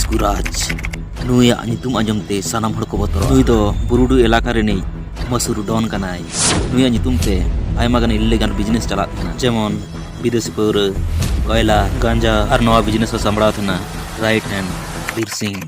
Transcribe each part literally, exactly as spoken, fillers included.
ᱫᱤᱠᱩᱨᱟᱡᱽ᱾ ᱱᱩᱭᱟᱜ ᱧᱩᱛᱩᱢ ᱟᱸᱡᱚᱢ ᱛᱮ ᱥᱟᱱᱟᱢ ᱦᱚᱲ ᱠᱚ ᱵᱚᱛᱚᱨᱚᱜᱼᱟ᱾ ᱱᱩᱭ ᱫᱚ ᱵᱩᱨᱩᱰᱩ ᱮᱞᱟᱠᱟ ᱨᱤᱱᱤᱡ ᱢᱟᱥᱩᱨ ᱰᱚᱱ ᱠᱟᱱᱟᱭ᱾ ᱱᱩᱭᱟᱜ ᱧᱩᱛᱩᱢ ᱛᱮ ᱟᱭᱢᱟ ᱜᱟᱱ illegal business ᱪᱟᱞᱟᱜ ᱠᱟᱱᱟ, ᱡᱮᱢᱚᱱ ᱵᱤᱫᱮᱥᱤ ᱯᱟᱹᱣᱨᱟᱹ, ᱠᱚᱭᱞᱟ, ᱜᱟᱸᱡᱟ ᱟᱨ ᱱᱚᱣᱟ business ᱦᱚᱸ ᱥᱟᱢᱵᱲᱟᱣ ᱛᱟᱦᱮᱱᱟ ᱨᱟᱭᱤᱴ ᱦᱮᱱᱰ ᱵᱤᱨ ᱥᱤᱝ᱾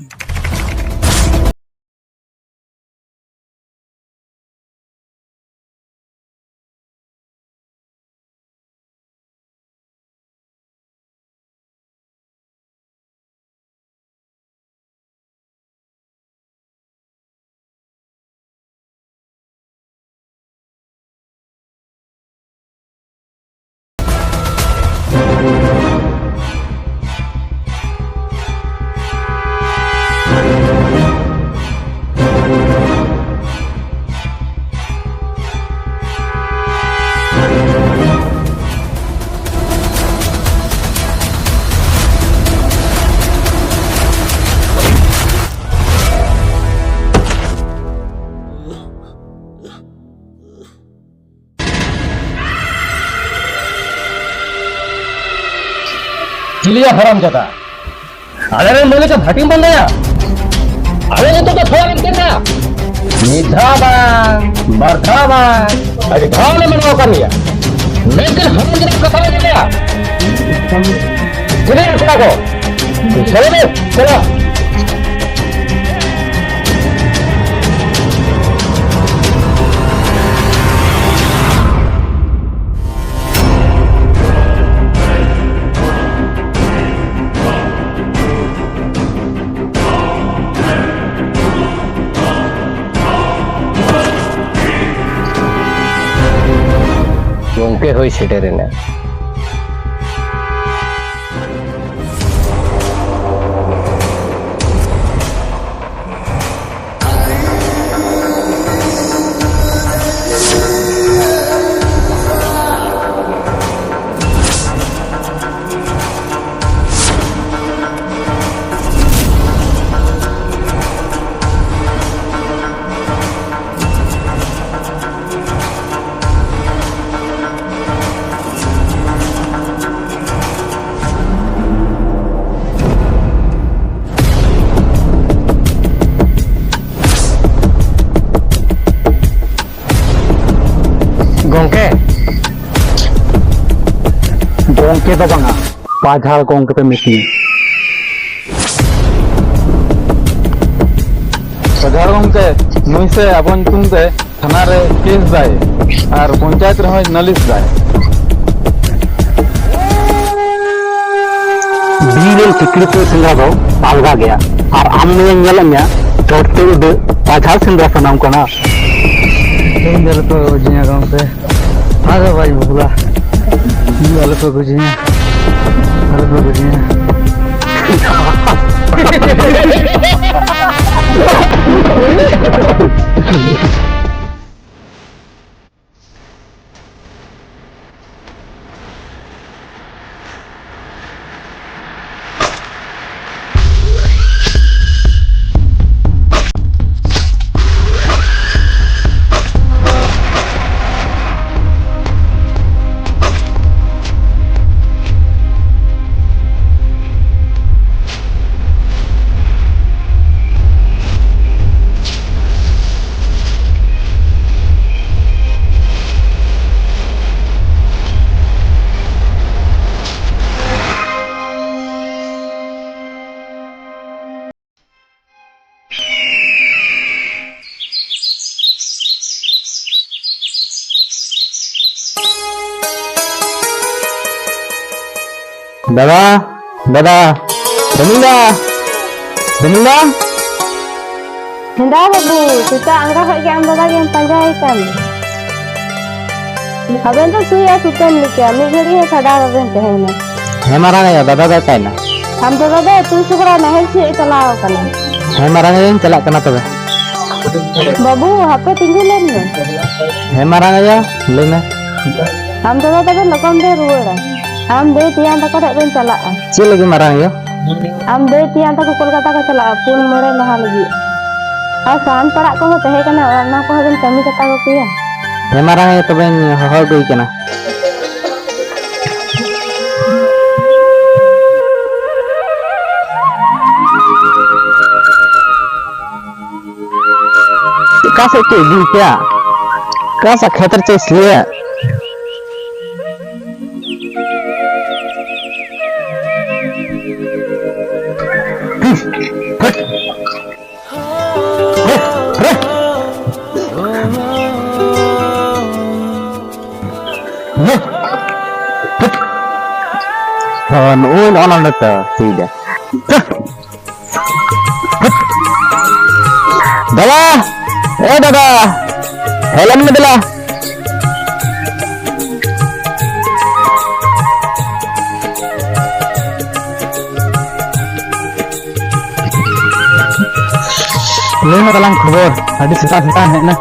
ᱪᱤᱞᱤᱭᱟ ᱦᱟᱨᱟᱢ ᱡᱟᱫᱟ, ᱟᱞᱮ ᱨᱮᱱ ᱢᱟᱹᱞᱤᱠ ᱮ ᱵᱷᱟᱹᱴᱤᱢ ᱵᱚᱱᱫᱚᱭᱟ? ᱟᱞᱮ ᱱᱤᱛᱚᱜ ᱫᱚ ᱛᱷᱚᱲᱟ ᱮᱢ ᱠᱮᱫᱟ᱾ ᱢᱤᱫ ᱫᱷᱟᱣ ᱵᱟᱝ, ᱵᱟᱨ ᱫᱷᱟᱣ ᱵᱟᱝ, ᱟᱹᱰᱤ ᱫᱷᱟᱣ ᱞᱮ ᱢᱟᱱᱟᱣ ᱠᱟᱱ ᱜᱮᱭᱟ, ᱢᱮᱱᱠᱷᱟᱱ ᱦᱟᱨᱟᱢ ᱡᱟᱫᱟ ᱠᱟᱛᱷᱟ ᱞᱮ ᱞᱟᱹᱭᱟ᱾ ᱪᱤᱞᱤ ᱨᱮᱱ ᱠᱚᱲᱟ ᱠᱚ? ᱪᱚᱞᱚ ᱵᱮᱱ, ᱪᱚᱞᱚ᱾ ᱜᱚᱢᱠᱮ ᱦᱩᱭ ᱥᱮᱴᱮᱨᱮᱱᱟ᱾ ᱪᱮᱫ ᱫᱚ ᱵᱟᱝᱟ, ᱯᱟᱡᱷᱟᱲ ᱜᱚᱢᱠᱮ ᱯᱮ ᱢᱤᱛᱤᱧᱟ᱾ ᱯᱟᱡᱷᱟᱲ ᱜᱚᱢᱠᱮ, ᱱᱩᱭ ᱥᱮ ᱟᱵᱚ ᱧᱩᱛᱩᱢ ᱛᱮ ᱛᱷᱟᱱᱟ ᱨᱮ ᱠᱮᱥ ᱫᱟᱭ ᱟᱨ ᱯᱚᱧᱪᱟᱭᱮᱛ ᱨᱮᱦᱚᱸᱭ ᱱᱟᱹᱞᱤᱥ ᱫᱟᱭ᱾ ᱵᱤᱨ ᱨᱮᱱ ᱥᱤᱠᱲᱤ ᱠᱚ ᱥᱮᱸᱫᱽᱨᱟ ᱫᱚ ᱟᱞᱜᱟ ᱜᱮᱭᱟ, ᱟᱨ ᱟᱢ ᱱᱩᱭᱮᱢ ᱧᱮᱞᱮᱫ ᱢᱮᱭᱟ, ᱪᱚᱴ ᱛᱮ ᱩᱰᱟᱹᱜ ᱯᱟᱡᱷᱟᱲ ᱥᱮᱸᱫᱽᱨᱟ ᱥᱟᱱᱟᱢ ᱠᱟᱱᱟ᱾ ᱤᱧ ᱫᱚ ᱟᱞᱚᱯᱮ ᱜᱚᱡᱤᱧᱟ ᱜᱚᱢᱠᱮ, ᱟᱫᱚ ᱵᱟᱹᱧ ᱵᱟᱯᱞᱟ, ᱤᱧ ᱫᱚ ᱟᱞᱚᱯᱮ ᱜᱚᱡᱤᱧᱟ᱾ ᱟᱞᱚᱯᱮ ᱜᱚᱡᱤᱧᱟ᱾ ᱫᱟᱫᱟ, ᱫᱟᱫᱟ, ᱨᱤᱢᱤᱞ ᱫᱟ, ᱨᱤᱢᱤᱞ ᱫᱟ᱾ ᱦᱮᱸᱫᱟ ᱵᱟᱹᱵᱩ, ᱥᱮᱛᱟᱜ ᱟᱸᱜᱟ ᱠᱷᱚᱡ ᱜᱮ ᱟᱢ ᱫᱟᱫᱟ ᱜᱮᱢ ᱯᱟᱸᱡᱟᱭᱮ ᱠᱟᱱ᱾ ᱟᱵᱮᱱ ᱫᱚ ᱥᱩᱭ ᱟᱨ ᱥᱩᱛᱟᱹᱢ ᱞᱮᱠᱟ, ᱢᱤᱫ ᱜᱷᱟᱹᱲᱤᱡ ᱦᱚᱸ ᱪᱷᱟᱰᱟᱣ ᱵᱟᱵᱮᱱ ᱛᱟᱦᱮᱱᱟ᱾ ᱦᱮᱸ ᱢᱟᱨᱟᱝ ᱟᱭᱳ, ᱫᱟᱫᱟ ᱫᱚ ᱚᱠᱟᱭᱮᱱᱟ? ᱟᱢ ᱫᱟᱫᱟ ᱫᱚ ᱟᱹᱛᱩ ᱥᱚᱠᱲᱟ ᱱᱟᱦᱮᱞ ᱥᱤᱭᱳᱜ ᱮ ᱪᱟᱞᱟᱣ ᱟᱠᱟᱱᱟ᱾ ᱦᱮᱸ ᱢᱟᱨᱟᱝ ᱟᱭᱳᱧ ᱪᱟᱞᱟᱜ ᱠᱟᱱᱟ ᱛᱚᱵᱮ᱾ ᱵᱟᱹᱵᱩ, ᱦᱟᱯᱮ ᱛᱤᱸᱜᱩ ᱞᱮᱱ ᱢᱮ᱾ ᱦᱮᱸ ᱢᱟᱨᱟᱝ ᱟᱭᱳ, ᱞᱟᱹᱭ ᱢᱮ᱾ ᱟᱢ ᱫᱟᱫᱟ ᱛᱟᱵᱮᱱ ᱞᱚᱜᱚᱱ ᱵᱮᱱ ᱨᱩᱣᱟᱹᱲᱟ᱾ ᱟᱢ ᱫᱟᱹᱭ ᱛᱮᱭᱟᱝ ᱛᱟᱠᱚ ᱴᱷᱮᱡ ᱵᱮᱱ ᱪᱟᱞᱟᱜᱼᱟ᱾ ᱪᱮᱫ ᱞᱟᱹᱜᱤᱫ ᱢᱟᱨᱟᱝ ᱟᱭᱳ? ᱟᱢ ᱫᱟᱹᱭ ᱛᱮᱭᱟᱝ ᱛᱟᱠᱚ ᱠᱳᱞᱠᱟᱛᱟ ᱠᱚ ᱪᱟᱞᱟᱜᱼᱟ ᱯᱩᱱ ᱢᱚᱬᱮ ᱢᱟᱦᱟ ᱞᱟᱹᱜᱤᱫ᱾ ᱟᱨ ᱥᱟᱦᱟᱱ ᱯᱟᱲᱟᱜ ᱠᱚᱦᱚᱸ ᱛᱟᱦᱮᱸ ᱠᱟᱱᱟ, ᱚᱱᱟ ᱠᱚᱦᱚᱸ ᱵᱮᱱ ᱠᱟᱹᱢᱤ ᱠᱟᱛᱟ ᱠᱚᱜᱮᱭᱟ᱾ ᱦᱮᱸ ᱢᱟᱨᱟᱝ ᱟᱭᱳ, ᱛᱚᱵᱮᱧ ᱦᱚᱦᱚ ᱟᱹᱜᱩᱭ ᱠᱟᱱᱟ᱾ ᱚᱠᱟ ᱥᱮᱫ ᱪᱚ ᱤᱫᱤ ᱠᱮᱫ? ᱚᱠᱟ ᱥᱮᱫ ᱠᱷᱮᱛ ᱨᱮᱪᱚᱭ ᱥᱤᱭᱮᱫ? ᱱᱚᱜᱼᱚ ᱱᱚᱰᱮ ᱛᱚ, ᱴᱷᱤᱠ ᱜᱮᱭᱟ᱾ ᱫᱟᱫᱟ, ᱮ ᱫᱟᱫᱟ, ᱦᱮᱡ ᱞᱮᱱ ᱢᱮ ᱫᱮᱞᱟ᱾ ᱞᱟᱹᱭ ᱢᱮ ᱛᱟᱞᱟᱝ ᱠᱷᱚᱵᱚᱨ, ᱟᱹᱰᱤ ᱥᱮᱛᱟᱜ ᱥᱮᱛᱟᱜ ᱮᱢ ᱦᱮᱡ ᱮᱱᱟ᱾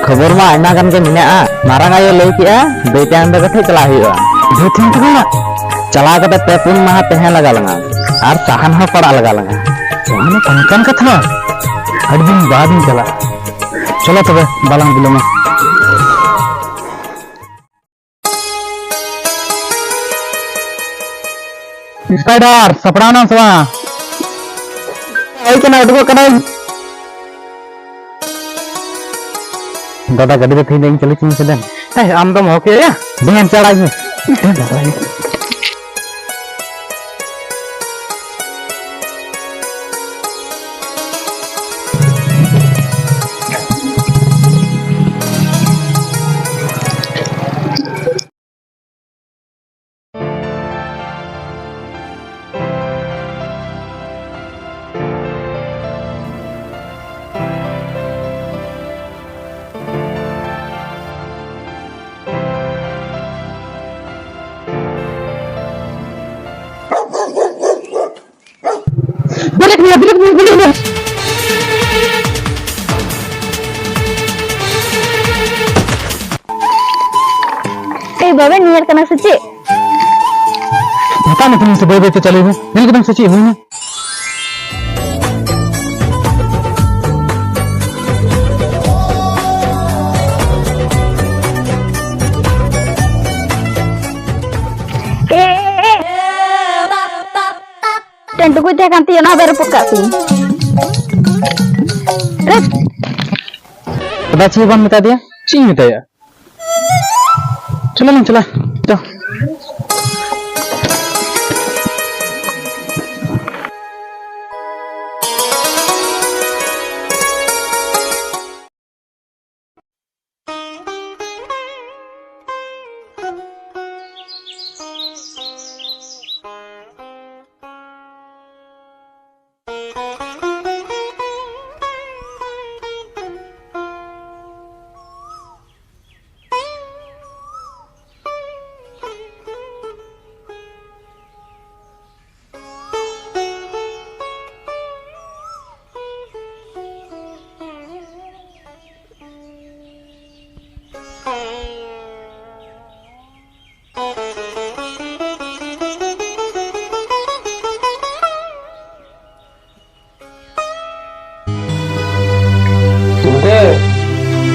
ᱠᱷᱚᱵᱚᱨ ᱢᱟ ᱟᱭᱢᱟ ᱜᱟᱱ ᱜᱮ ᱢᱮᱱᱟᱜᱼᱟ᱾ ᱢᱟᱨᱟᱝ ᱟᱭᱳ ᱞᱟᱹᱭ ᱠᱮᱜᱼᱟ, ᱫᱟᱹᱭ ᱛᱮᱭᱟᱝ ᱛᱟᱠᱚ ᱴᱷᱮᱡ ᱪᱟᱞᱟᱜ ᱦᱩᱭᱩᱜᱼᱟ᱾ ᱫᱟᱹᱭ ᱛᱮᱭᱟᱝ ᱛᱟᱠᱚ ᱚᱲᱟᱜ? ᱪᱟᱞᱟᱣ ᱠᱟᱛᱮ ᱯᱮ ᱯᱩᱱ ᱢᱟᱦᱟ ᱛᱟᱦᱮᱸ ᱞᱟᱜᱟᱣ ᱞᱟᱝᱟ ᱟᱨ ᱥᱟᱦᱟᱱ ᱦᱚᱸ ᱯᱟᱲᱟᱜ ᱞᱟᱜᱟᱣ ᱞᱟᱝᱟ᱾ ᱱᱚᱣᱟ ᱢᱟ ᱚᱱᱠᱟᱱ ᱠᱟᱛᱷᱟ, ᱟᱹᱰᱤ ᱫᱤᱱ ᱵᱟᱫ ᱤᱧ ᱪᱟᱞᱟᱜᱼᱟ᱾ ᱪᱚᱞᱚ ᱛᱚᱵᱮ, ᱵᱟᱞᱟᱝ ᱵᱤᱞᱚᱢᱟ᱾ ᱥᱯᱟᱭᱰᱟᱨ, ᱥᱟᱯᱲᱟᱣ ᱱᱟᱢ ᱥᱮ ᱵᱟᱝ? ᱦᱮᱡ ᱠᱟᱱᱟ, ᱩᱰᱩᱠᱚᱜ ᱠᱟᱱᱟᱧ᱾ ᱫᱟᱫᱟ, ᱜᱟᱹᱰᱤ ᱫᱚ ᱛᱮᱦᱮᱧ ᱫᱚ ᱤᱧ ᱪᱟᱹᱞᱩ ᱦᱚᱪᱚᱧ ᱢᱮᱥᱮ ᱫᱮᱱ᱾ ᱦᱮᱸ, ᱟᱢ ᱫᱚᱢ ᱦᱚᱠ ᱮᱭᱟ? ᱫᱮᱱ, ᱪᱟᱞᱟᱜ ᱤᱧ᱾ ᱫᱮᱱ, ᱫᱟᱫᱟ᱾ ᱵᱮᱨᱮᱫ ᱢᱮ, ᱵᱮᱨᱮᱫ ᱢᱮ, ᱵᱮᱨᱮᱫ ᱢᱮ᱾ ᱮᱭ ᱵᱟᱵᱟ, ᱧᱮᱞ ᱠᱟᱱᱟ ᱥᱮ ᱪᱮᱫ? ᱢᱮᱛᱟᱜ ᱢᱮ ᱛᱟᱦᱮᱸ ᱥᱮ ᱵᱟᱹᱭ ᱵᱟᱹᱭ ᱛᱮ ᱪᱟᱹᱞᱩᱭ ᱢᱮ᱾ ᱧᱮᱞ ᱠᱮᱫᱟᱢ ᱥᱮ ᱪᱮᱫ? ᱦᱩᱭ ᱢᱮ᱾ ᱮ, ᱮ, ᱮ᱾ ᱢᱤᱫᱴᱮᱱ ᱴᱩᱠᱩᱡ ᱛᱟᱦᱮᱸ ᱠᱟᱱ ᱛᱤᱧᱟᱹ, ᱚᱱᱟ ᱦᱚᱸ ᱵᱮᱱ ᱨᱟᱹᱯᱩᱫ ᱠᱟᱜ ᱛᱤᱧ᱾ ᱫᱟᱫᱟ, ᱪᱮᱫ ᱦᱚᱸ ᱵᱟᱢ ᱢᱮᱛᱟ ᱫᱮᱭᱟ? ᱪᱮᱫ ᱤᱧ ᱢᱮᱛᱟᱭᱟ? ᱪᱚᱞᱚ ᱞᱟᱝ ᱪᱟᱞᱟᱜ᱾ ᱛᱚ᱾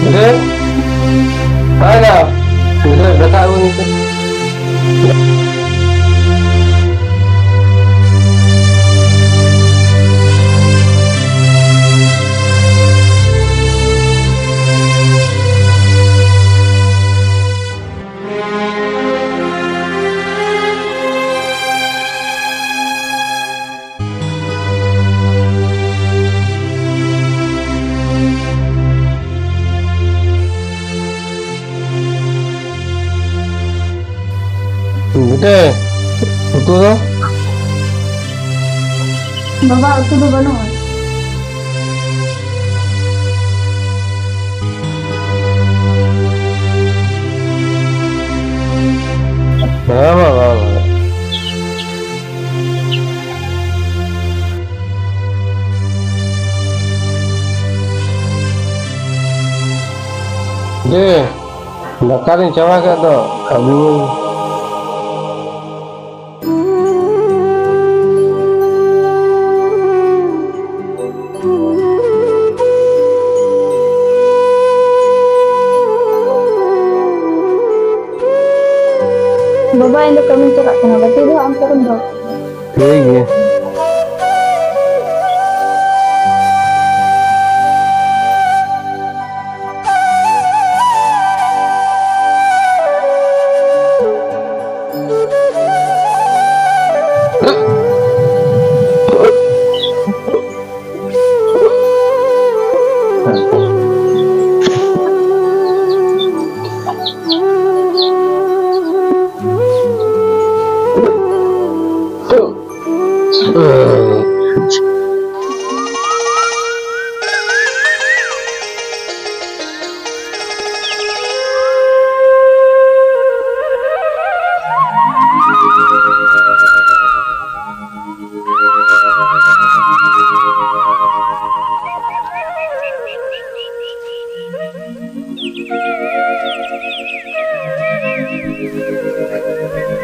ᱜᱤᱫᱽᱨᱟᱹ, ᱵᱟᱭ ᱜᱟ, ᱜᱤᱫᱽᱨᱟᱹ ᱫᱟᱠᱟ ᱟᱹᱜᱩ ᱢᱮᱥᱮ᱾ ᱵᱮᱴᱮ, ᱩᱛᱩ ᱫᱚ? ᱵᱟᱵᱟ, ᱩᱛᱩ ᱫᱚ ᱵᱟᱹᱱᱩᱜᱼᱟ᱾ ᱦᱮᱸ, ᱵᱟᱵᱟ, ᱵᱟᱵᱟ᱾ ᱫᱮ, ᱫᱟᱠᱟ ᱫᱚᱧ ᱪᱟᱵᱟ ᱠᱮᱫ ᱫᱚ, ᱟᱹᱜᱩ᱾ ᱵᱟᱵᱟ, ᱤᱧ ᱫᱚ ᱠᱟᱹᱢᱤᱧ ᱪᱟᱞᱟᱜ ᱠᱟᱱᱟ, ᱵᱟᱹᱴᱤ ᱫᱚ ᱟᱢ ᱥᱮᱫ ᱨᱮᱢ ᱫᱚᱦᱚ ᱠᱟᱜᱼᱟ᱾ ᱴᱷᱤᱠ ᱜᱮᱭᱟ᱾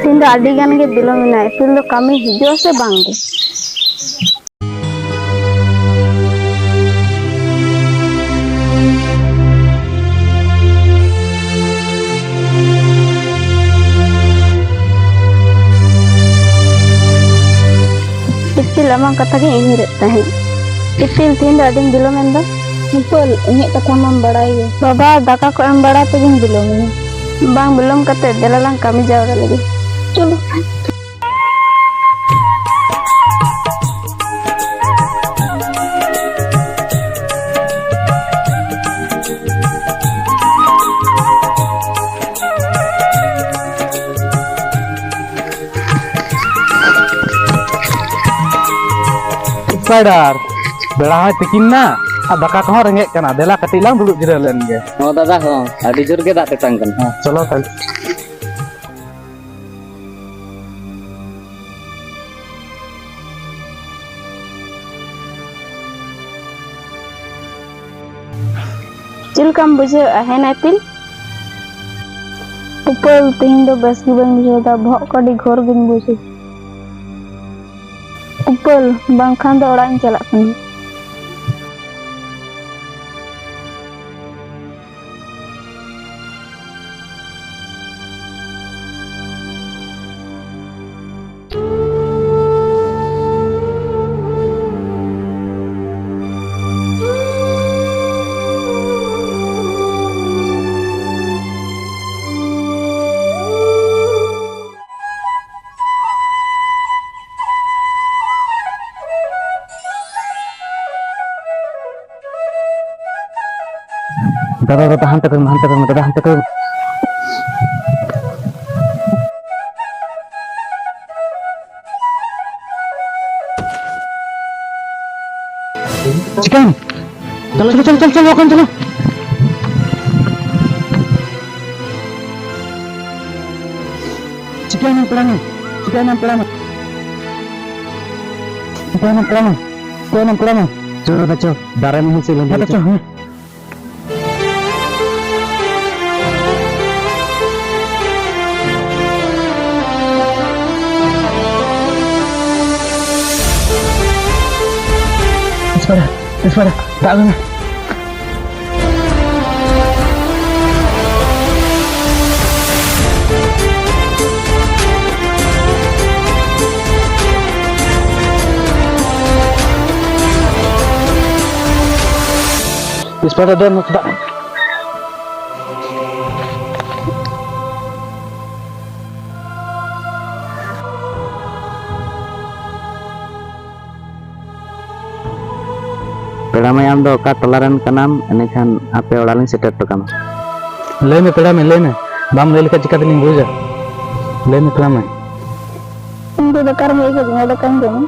ᱛᱮᱦᱮᱧ ᱫᱚ ᱟᱹᱰᱤ ᱜᱟᱱ ᱜᱮ ᱵᱤᱞᱚᱢ ᱮᱱᱟ᱾ ᱤᱯᱤᱞ ᱫᱚ ᱠᱟᱹᱢᱤ ᱦᱤᱡᱩᱜᱼᱟ ᱥᱮ ᱵᱟᱝ ᱜᱮ? ᱠᱟᱛᱷᱟ ᱜᱤᱧ ᱩᱭᱦᱟᱹᱨᱮᱫ ᱛᱟᱦᱮᱸᱫ᱾ ᱤᱯᱤᱞ, ᱛᱮᱦᱮᱧ ᱫᱚ ᱟᱹᱰᱤᱢ ᱵᱤᱞᱚᱢᱮᱱ ᱫᱚ᱾ ᱩᱯᱟᱹᱞ, ᱤᱧᱟᱹᱜ ᱠᱟᱛᱷᱟ ᱢᱟᱢ ᱵᱟᱲᱟᱭ ᱜᱮ᱾ ᱵᱟᱵᱟ, ᱫᱟᱠᱟ ᱠᱚ ᱮᱢ ᱵᱟᱲᱟ ᱛᱮᱜᱤᱧ ᱵᱤᱞᱚᱢᱮᱱᱟ᱾ ᱵᱟᱝ ᱵᱤᱞᱚᱢ ᱠᱟᱛᱮ ᱫᱮᱞᱟ ᱞᱟᱝ ᱠᱟᱹᱢᱤ ᱡᱟᱣᱨᱟ ᱞᱮᱜᱮ᱾ ᱪᱚᱞᱚ᱾ ᱥᱯᱟᱭᱰᱟᱨ, ᱵᱮᱲᱟ ᱦᱚᱸᱭ ᱛᱤᱠᱤᱱ ᱱᱟ, ᱟᱨ ᱫᱟᱠᱟ ᱠᱚᱦᱚᱸ ᱨᱮᱸᱜᱮᱡ ᱠᱟᱱᱟ᱾ ᱫᱮᱞᱟ ᱠᱟᱹᱴᱤᱡ ᱞᱟᱝ ᱫᱩᱲᱩᱵ ᱡᱤᱨᱟᱹᱣ ᱞᱮᱱ ᱜᱮ᱾ ᱦᱚᱸ ᱫᱟᱫᱟ, ᱦᱚᱸ, ᱟᱹᱰᱤ ᱡᱳᱨ ᱜᱮ ᱫᱟᱜ ᱛᱮᱛᱟᱝ ᱠᱟᱱᱟ᱾ ᱦᱮᱸ, ᱪᱚᱞᱚ ᱛᱟᱦᱞᱮ᱾ ᱪᱮᱫ ᱞᱮᱠᱟᱢ ᱵᱩᱡᱷᱟᱹᱣᱮᱫᱼᱟ, ᱦᱮᱸ ᱱᱟᱭᱛᱤᱞ? ᱩᱯᱟᱹᱞ, ᱛᱮᱦᱮᱧ ᱫᱚ ᱵᱮᱥ ᱜᱮ ᱵᱟᱹᱧ ᱵᱩᱡᱷᱟᱹᱣ ᱮᱫᱟ, ᱵᱚᱦᱚᱜ ᱠᱚ ᱟᱹᱰᱤ ᱜᱷᱳᱨ ᱜᱤᱧ ᱵᱩᱡᱷᱟᱹᱣ᱾ ᱩᱯᱟᱹᱞ, ᱵᱟᱝᱠᱷᱟᱱ ᱫᱚ ᱚᱲᱟᱜ ᱤᱧ ᱪᱟᱞᱟᱜ ᱠᱟᱱᱟ᱾ ᱫᱟᱫᱟ, ᱫᱟᱫᱟ, ᱦᱟᱱᱛᱮ ᱠᱚᱭᱚᱜ ᱢᱮ, ᱦᱟᱱᱛᱮ ᱠᱚᱭᱚᱜ ᱢᱮ, ᱫᱟᱫᱟ, ᱦᱟᱱᱛᱮ ᱠᱚᱭᱚᱜ ᱢᱮ᱾ ᱪᱤᱠᱟᱹᱭᱮᱱᱟ? ᱪᱚᱞᱚ, ᱪᱚᱞᱚ, ᱪᱚᱞᱚ, ᱪᱚᱞᱚ, ᱚᱠᱟᱢ ᱪᱟᱞᱟᱜ? ᱪᱤᱠᱟᱹᱭᱮᱱᱟᱢ ᱯᱮᱲᱟ ᱢᱮ? ᱪᱤᱠᱟᱹᱭᱮᱱᱟᱢ ᱯᱮᱲᱟ ᱢᱮ? ᱪᱤᱠᱟᱹᱭᱮᱱᱟᱢ ᱯᱮᱲᱟ ᱢᱮ? ᱪᱤᱠᱟᱹᱭᱮᱱᱟᱢ ᱯᱮᱲᱟ ᱢᱮ? ᱪᱚ ᱫᱟᱫᱟ ᱪᱚ, ᱫᱟᱨᱮ ᱢᱮ ᱥᱮ ᱞᱟᱹᱭ ᱦᱮᱸ ᱛᱚ ᱪᱚ, ᱦᱮᱸ᱾ ᱤᱥᱯᱟᱨᱟ, ᱤᱥᱯᱟᱨᱟ, ᱫᱟᱜ ᱟᱹᱜᱩᱭ ᱢᱮ᱾ ᱫᱟᱫᱟ, ᱫᱮᱱ ᱪᱮᱫᱟᱜ? ᱯᱮᱲᱟ ᱢᱟᱹᱭ, ᱟᱢ ᱫᱚ ᱚᱠᱟ ᱴᱚᱞᱟ ᱨᱮᱱ ᱠᱟᱱᱟᱢ? ᱮᱸᱰᱮᱠᱷᱟᱱ ᱟᱯᱮ ᱚᱲᱟᱜ ᱞᱤᱧ ᱥᱮᱴᱮᱨ ᱦᱚᱴᱚ ᱠᱟᱢᱟ᱾ ᱞᱟᱹᱭ ᱢᱮ ᱯᱮᱲᱟ ᱢᱟᱹᱭ, ᱞᱟᱹᱭ ᱢᱮ᱾ ᱵᱟᱢ ᱞᱟᱹᱭ ᱞᱮᱠᱷᱟᱱ ᱪᱤᱠᱟᱹ ᱛᱮᱞᱤᱧ ᱵᱩᱡᱟ? ᱞᱟᱹᱭ ᱢᱮ ᱯᱮᱲᱟ ᱢᱟᱹᱭ᱾ ᱤᱧ ᱫᱚ ᱫᱟᱠᱟ ᱨᱮᱸᱜᱮᱡ ᱠᱟᱹᱫᱤᱧᱟ, ᱫᱟᱠᱟᱧ ᱡᱚᱢᱟ᱾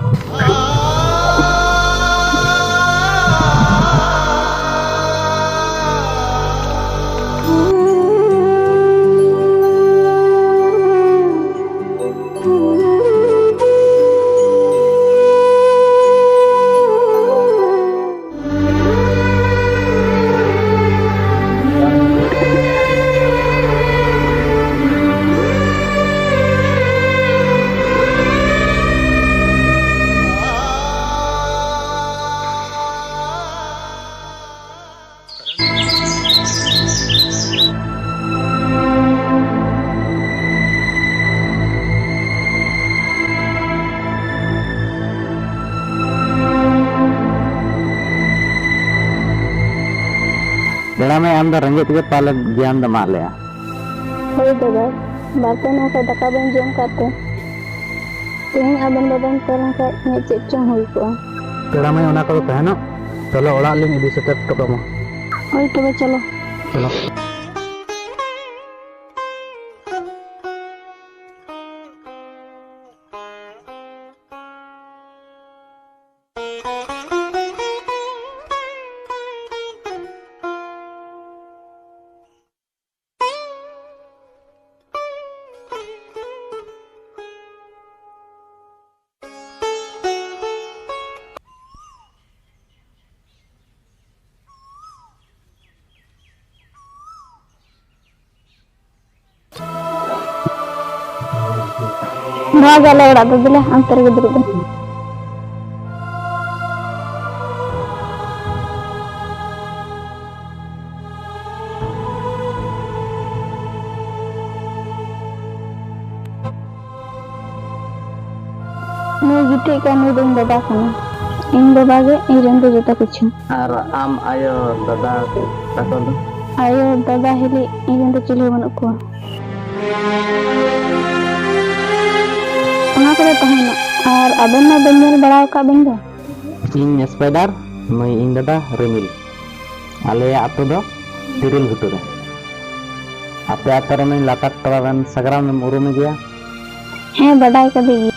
ᱯᱮᱲᱟ ᱢᱟᱹᱭ, ᱟᱢ ᱫᱚ ᱨᱮᱸᱜᱮᱡ ᱛᱮᱜᱮ ᱯᱟᱞᱮ ᱜᱮᱭᱟᱱ ᱫᱚᱢ ᱟᱫ ᱞᱮᱜᱼᱟ᱾ ᱦᱳᱭ ᱫᱟᱫᱟ, ᱵᱟᱨ ᱯᱮ ᱢᱟᱦᱟ ᱠᱷᱚᱱ ᱫᱟᱠᱟ ᱵᱟᱹᱧ ᱡᱚᱢ ᱠᱟᱫ ᱛᱮ᱾ ᱛᱮᱦᱮᱧ ᱟᱵᱮᱱ ᱵᱟᱵᱮᱱ ᱛᱟᱦᱮᱸ ᱞᱮᱱ ᱠᱷᱟᱱ ᱤᱧᱟᱹᱜ ᱪᱮᱫ ᱪᱚᱝ ᱦᱩᱭ ᱠᱚᱜᱼᱟ᱾ ᱯᱮᱲᱟ ᱢᱟᱹᱭ, ᱚᱱᱟ ᱠᱚᱫᱚ ᱛᱟᱦᱮᱱᱚᱜ, ᱪᱚᱞᱚ ᱚᱲᱟᱜ ᱞᱤᱧ ᱤᱫᱤ ᱥᱮᱴᱮᱨ ᱦᱚᱴᱚ ᱠᱟᱢᱟ᱾ ᱦᱳᱭ ᱛᱚᱵᱮ ᱪᱚᱞᱚ᱾ ᱪᱚᱞᱚ᱾ ᱱᱚᱣᱟ ᱜᱮ ᱟᱞᱮ ᱚᱲᱟᱜ ᱫᱚ, ᱫᱮᱞᱟ ᱚᱱᱛᱮ ᱨᱮᱜᱮ ᱫᱩᱲᱩᱵ ᱵᱮᱱ᱾ ᱱᱩᱭ ᱜᱤᱛᱤᱡ ᱠᱟᱱ ᱱᱩᱭ ᱫᱚ ᱤᱧ ᱵᱟᱵᱟ ᱠᱟᱱᱟ᱾ ᱤᱧ ᱵᱟᱵᱟ ᱜᱮ ᱤᱧ ᱨᱮᱱ ᱫᱚ ᱡᱚᱛᱚ ᱠᱤᱪᱷᱩ᱾ ᱟᱨ ᱟᱢ ᱟᱭᱳ, ᱫᱟᱫᱟ ᱛᱟᱠᱚ ᱫᱚ? ᱟᱭᱳ, ᱫᱟᱫᱟ, ᱦᱤᱞᱤ ᱤᱧ ᱨᱮᱱ ᱫᱚ ᱪᱤᱞᱤ ᱦᱚᱸ ᱵᱟᱹᱱᱩᱜ ᱠᱚᱣᱟ᱾ ᱚᱱᱟ ᱠᱚᱫᱚ ᱛᱟᱦᱮᱱᱟ᱾ ᱟᱨ ᱟᱵᱮᱱ ᱢᱟ ᱵᱮᱱ ᱧᱮᱞ ᱵᱟᱲᱟ ᱟᱠᱟᱫ ᱵᱮᱱ ᱫᱚ᱾ ᱤᱧ ᱥᱯᱟᱭᱰᱟᱨ, ᱱᱩᱭ ᱤᱧ ᱫᱟᱫᱟ ᱨᱤᱢᱤᱞ᱾ ᱟᱞᱮᱭᱟᱜ ᱟᱹᱛᱩ ᱫᱚ ᱛᱤᱨᱤᱞ ᱜᱷᱩᱴᱩ ᱨᱮ᱾ ᱟᱯᱮ ᱟᱹᱛᱩ ᱨᱮ ᱱᱩᱭ ᱞᱟᱛᱟᱨ ᱴᱚᱞᱟ ᱨᱮᱱ ᱥᱟᱜᱽᱨᱟᱢ ᱮᱢ ᱩᱨᱩᱢᱮ ᱜᱮᱭᱟ? ᱦᱮᱸ, ᱵᱟᱰᱟᱭ ᱠᱟᱫᱮ ᱜᱮ᱾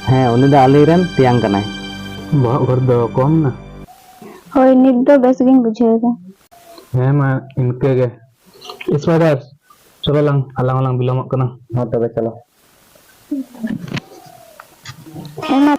ᱦᱮᱸ, ᱩᱱᱤ ᱫᱚ ᱟᱞᱮ ᱨᱮᱱ ᱛᱮᱭᱟᱝ ᱠᱟᱱᱟᱭ᱾ ᱵᱚᱦᱚᱜ ᱜᱚᱨ ᱫᱚ ᱠᱚᱢ ᱱᱟ᱾ ᱦᱳᱭ, ᱱᱤᱛ ᱫᱚ ᱵᱮᱥ ᱜᱤᱧ ᱵᱩᱡᱷᱟᱹᱣ ᱮᱫᱟ᱾ ᱦᱮᱸ ᱢᱟ, ᱤᱱᱠᱟᱹ ᱜᱮ᱾ ᱥᱯᱟᱭᱰᱟᱨ, ᱪᱚᱞᱚ ᱞᱟᱝ, ᱟᱞᱟᱝ ᱦᱚᱸᱞᱟᱝ ᱵᱤᱞᱚᱢᱚᱜ ᱠᱟᱱᱟ᱾ ᱦᱚᱸ, ᱛᱚᱵᱮ ᱪᱚᱞᱚ᱾ ᱦᱮᱸ ᱢᱟ᱾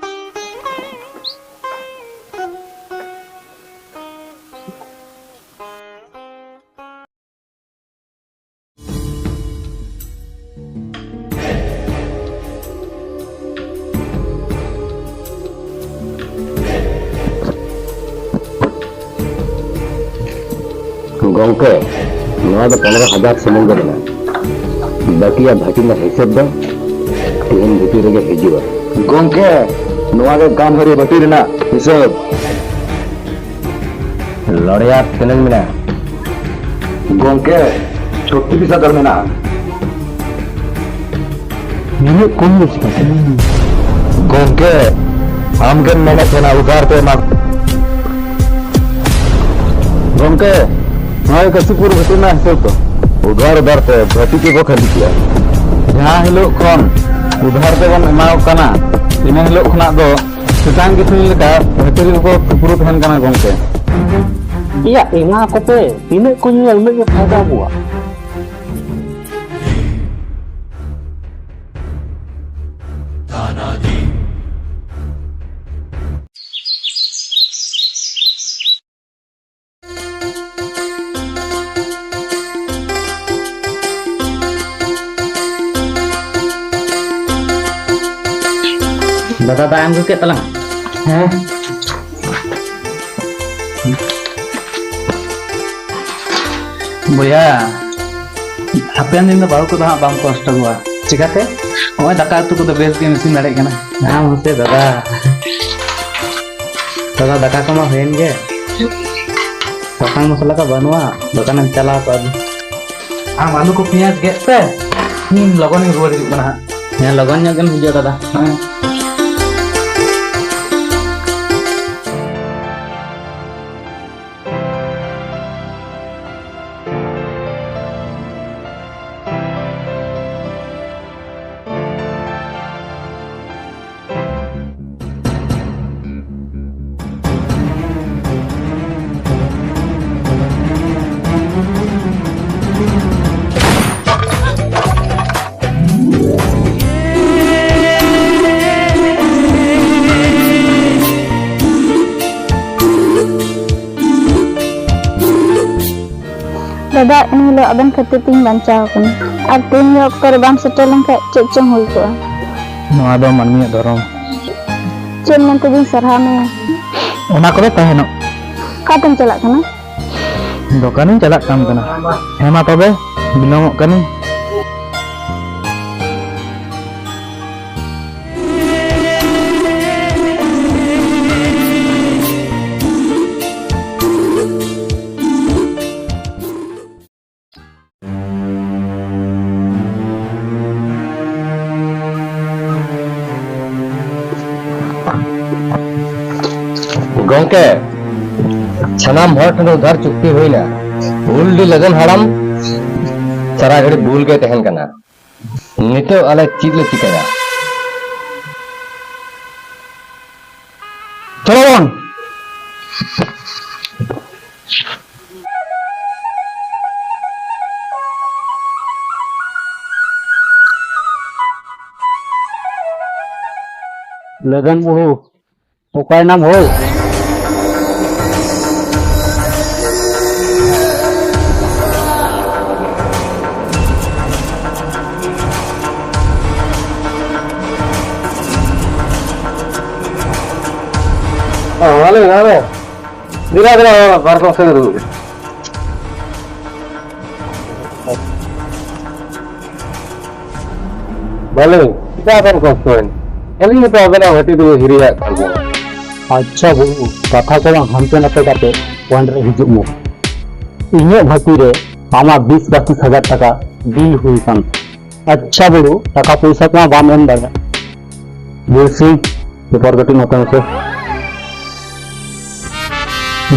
ᱜᱚᱝᱠᱮ, ᱱᱚᱣᱟ ᱫᱚ ᱯᱚᱱᱨᱚ ᱦᱟᱡᱟᱨ ᱥᱩᱢᱩᱝ ᱜᱮ ᱢᱮᱱᱟᱜᱼᱟ᱾ ᱵᱟᱹᱠᱤᱭᱟᱜ ᱵᱷᱟᱹᱴᱤ ᱨᱮᱱᱟᱜ ᱦᱤᱥᱟᱹᱵ ᱫᱚ ᱛᱮᱦᱮᱧ ᱵᱷᱤᱛᱤᱨ ᱨᱮᱜᱮ ᱦᱤᱡᱩᱜᱼᱟ᱾ ᱜᱚᱝᱠᱮ, ᱱᱚᱣᱟ ᱜᱮ ᱜᱟᱢᱵᱷᱟᱨᱤ ᱵᱷᱟᱹᱴᱤ ᱨᱮᱱᱟᱜ ᱦᱤᱥᱟᱹᱵ᱾ ᱞᱚᱲᱭᱟ ᱛᱤᱱᱟᱹᱝ ᱢᱮᱱᱟᱜᱼᱟ? ᱜᱚᱝᱠᱮ, ᱪᱷᱚᱛᱨᱤᱥ ᱦᱟᱡᱟᱨ ᱢᱮᱱᱟᱜᱼᱟ᱾ ᱱᱩᱱᱟᱹᱜ ᱠᱚᱢ ᱫᱚ ᱪᱤᱠᱟᱹᱛᱮ? ᱜᱚᱝᱠᱮ, ᱟᱢᱜᱮᱢ ᱢᱮᱱᱮᱫ ᱛᱟᱦᱮᱱᱟ ᱩᱫᱷᱟᱨ ᱛᱮ ᱮᱢᱟ᱾ ᱜᱚᱝᱠᱮ, ᱱᱚᱜᱼᱚᱭ ᱠᱟᱹᱥᱤᱯᱩᱨ ᱵᱷᱟᱹᱴᱤ ᱨᱮᱱᱟᱜ ᱦᱤᱥᱟᱹᱵ ᱫᱚ᱾ ᱩᱫᱷᱟᱨ ᱩᱫᱷᱟᱨ ᱛᱮ ᱵᱷᱟᱹᱴᱤ ᱠᱚᱠᱚ ᱠᱷᱟᱹᱞᱤ ᱠᱮᱜᱼᱟ᱾ ᱡᱟᱦᱟᱸ ᱦᱤᱞᱳᱜ ᱠᱷᱚᱱ ᱩᱫᱷᱟᱨ ᱛᱮᱵᱚᱱ ᱮᱢᱟᱣ ᱠᱟᱱᱟ, ᱤᱱᱟᱹ ᱦᱤᱞᱳᱜ ᱠᱷᱚᱱᱟᱜ ᱫᱚ ᱥᱮᱛᱟᱝ ᱜᱤᱛᱤᱞ ᱞᱮᱠᱟ ᱵᱷᱟᱹᱴᱤ ᱨᱮᱜᱮ ᱠᱚ ᱛᱩᱯᱨᱩ ᱛᱟᱦᱮᱱ ᱠᱟᱱᱟ ᱜᱚᱝᱠᱮ᱾ ᱮᱭᱟ, ᱮᱢᱟ ᱠᱚᱯᱮ, ᱛᱤᱱᱟᱹᱜ ᱠᱚ ᱧᱩᱭᱟ ᱩᱱᱟᱹᱜ ᱜᱮ ᱯᱷᱟᱭᱫᱟ ᱟᱵᱚᱣᱟᱜ᱾ ᱫᱟᱫᱟ, ᱫᱟᱜ ᱮᱢ ᱟᱹᱜᱩ ᱠᱮᱫ ᱛᱟᱞᱟᱝ? ᱦᱮᱸ᱾ ᱵᱚᱭᱦᱟ, ᱦᱟᱯᱮᱱ ᱫᱤᱱ ᱫᱚ ᱵᱟᱹᱦᱩ ᱠᱚᱫᱚ ᱦᱟᱸᱜ ᱵᱟᱢ ᱠᱚᱥᱴᱚ ᱠᱚᱣᱟ᱾ ᱪᱤᱠᱟᱹᱛᱮ? ᱱᱚᱜᱼᱚᱭ ᱫᱟᱠᱟ ᱩᱛᱩ ᱠᱚᱫᱚ ᱵᱮᱥ ᱜᱮᱢ ᱤᱥᱤᱱ ᱫᱟᱲᱮᱭᱟᱜ ᱠᱟᱱᱟ᱾ ᱟᱢ ᱦᱚᱸᱥᱮ ᱫᱟᱫᱟ᱾ ᱫᱟᱫᱟ, ᱫᱟᱠᱟ ᱠᱚᱢᱟ ᱦᱩᱭᱮᱱ ᱜᱮ᱾ ᱥᱟᱥᱟᱝ ᱢᱚᱥᱞᱟ ᱠᱚ ᱵᱟᱹᱱᱩᱜᱼᱟ, ᱫᱚᱠᱟᱱᱮᱢ ᱪᱟᱞᱟᱣ ᱠᱚᱜᱼᱟ᱾ ᱟᱢ ᱟᱹᱞᱩ ᱠᱚ ᱯᱮᱸᱭᱟᱡᱽ ᱜᱮᱫ ᱯᱮ, ᱤᱧ ᱞᱚᱜᱚᱱᱤᱧ ᱨᱩᱣᱟᱹᱲ ᱦᱤᱡᱩᱜ ᱠᱟᱱᱟ ᱦᱟᱸᱜ᱾ ᱦᱮᱸ, ᱞᱚᱜᱚᱱ ᱧᱚᱜ ᱜᱮᱢ ᱦᱤᱡᱩᱜᱼᱟ ᱫᱟᱫᱟ᱾ ᱦᱮᱸ᱾ ᱫᱟᱫᱟ, ᱮᱱᱦᱤᱞᱳᱜ ᱟᱵᱮᱱ ᱠᱷᱟᱹᱛᱤᱨ ᱛᱤᱧ ᱵᱟᱧᱪᱟᱣ ᱟᱠᱟᱱᱟ, ᱟᱨ ᱛᱮᱦᱮᱧ ᱚᱠᱛᱚ ᱨᱮ ᱵᱟᱢ ᱥᱮᱴᱮᱨ ᱞᱮᱱᱠᱷᱟᱱ ᱪᱮᱫ ᱪᱚᱝ ᱦᱩᱭ ᱠᱚᱜᱼᱟ᱾ ᱱᱚᱣᱟ ᱫᱚ ᱢᱟᱹᱱᱢᱤᱭᱟᱜ ᱫᱷᱚᱨᱚᱢ᱾ ᱪᱮᱫ ᱢᱮᱱᱛᱮ ᱡᱤᱧ ᱥᱟᱨᱦᱟᱣ ᱢᱮᱭᱟ? ᱚᱱᱟ ᱠᱚᱫᱚ ᱛᱟᱦᱮᱱᱚᱜ᱾ ᱚᱠᱟᱛᱮᱢ ᱪᱟᱞᱟᱜ ᱠᱟᱱᱟ? ᱫᱚᱠᱟᱱᱤᱧ ᱪᱟᱞᱟᱜ ᱠᱟᱱ ᱛᱟᱦᱮᱱᱟ᱾ ᱦᱮᱸ ᱢᱟ ᱛᱚᱵᱮ, ᱵᱤᱞᱚᱢᱚᱜ ᱠᱟᱹᱱᱟᱹᱧ᱾ ᱜᱚᱝᱠᱮ, ᱥᱟᱱᱟᱢ ᱦᱚᱲ ᱴᱷᱮᱱ ᱩᱫᱷᱟᱨ ᱪᱩᱠᱛᱤ ᱦᱩᱭᱱᱟ᱾ ᱵᱷᱩᱞ ᱰᱤ ᱞᱟᱜᱟᱱ ᱦᱟᱲᱟᱢ ᱥᱟᱨᱟ ᱜᱷᱟᱹᱲᱤ ᱵᱷᱩᱞ ᱜᱮ ᱛᱟᱦᱮᱱ ᱠᱟᱱᱟ᱾ ᱱᱤᱛᱚᱜ ᱟᱞᱮ ᱪᱮᱫ ᱞᱮ ᱪᱤᱠᱟᱹᱭᱟ? ᱪᱚᱞᱚ ᱵᱚᱱ᱾ ᱞᱟᱜᱟᱱ ᱵᱟᱹᱦᱩ, ᱚᱠᱟᱭᱮᱱᱟᱢ ᱦᱳ? ᱚ, ᱢᱟ ᱞᱟᱹᱭ ᱢᱮ, ᱢᱟ ᱞᱟᱹᱭ ᱢᱮ᱾ ᱫᱮᱞᱟ, ᱫᱮᱞᱟ, ᱵᱟᱨ ᱠᱚ ᱥᱮᱫ ᱫᱩᱲᱩᱵ ᱢᱮ᱾ ᱢᱟ ᱞᱟᱹᱭ ᱢᱮ, ᱪᱮᱫᱟᱜ ᱵᱮᱱ ᱠᱚᱥᱴᱚᱭᱮᱱ? ᱟᱹᱞᱤᱧ ᱦᱚᱸᱛᱚ ᱟᱵᱮᱱᱟᱜ ᱦᱟᱹᱴᱤ ᱫᱚᱞᱤᱧ ᱦᱤᱨᱤᱭᱟᱜ ᱠᱟᱱ ᱜᱮᱭᱟ᱾ ᱟᱪᱪᱷᱟ ᱵᱩᱨᱩ, ᱠᱟᱛᱷᱟ ᱠᱚ ᱵᱟᱝ ᱦᱟᱱᱛᱮ ᱱᱟᱛᱮ ᱠᱟᱛᱮ point ᱨᱮ ᱦᱤᱡᱩᱜ ᱢᱮ᱾ ᱤᱧᱟᱹᱜ ᱵᱷᱟᱹᱛᱤ ᱨᱮ ᱟᱢᱟᱜ ᱵᱤᱥ ᱯᱚᱸᱪᱤᱥ ᱦᱟᱡᱟᱨ ᱴᱟᱠᱟ bill ᱦᱩᱭ ᱟᱠᱟᱱ᱾ ᱟᱪᱪᱷᱟ ᱵᱩᱨᱩ, ᱴᱟᱠᱟ ᱯᱚᱭᱥᱟ ᱠᱚᱢᱟ ᱵᱟᱢ ᱮᱢ ᱫᱟᱲᱮᱭᱟᱜ᱾ ᱵᱩᱨᱥᱤ, ᱯᱮᱯᱟᱨ ᱠᱟᱹᱴᱤᱡ ᱱᱚᱛᱮ ᱢᱮᱥᱮ᱾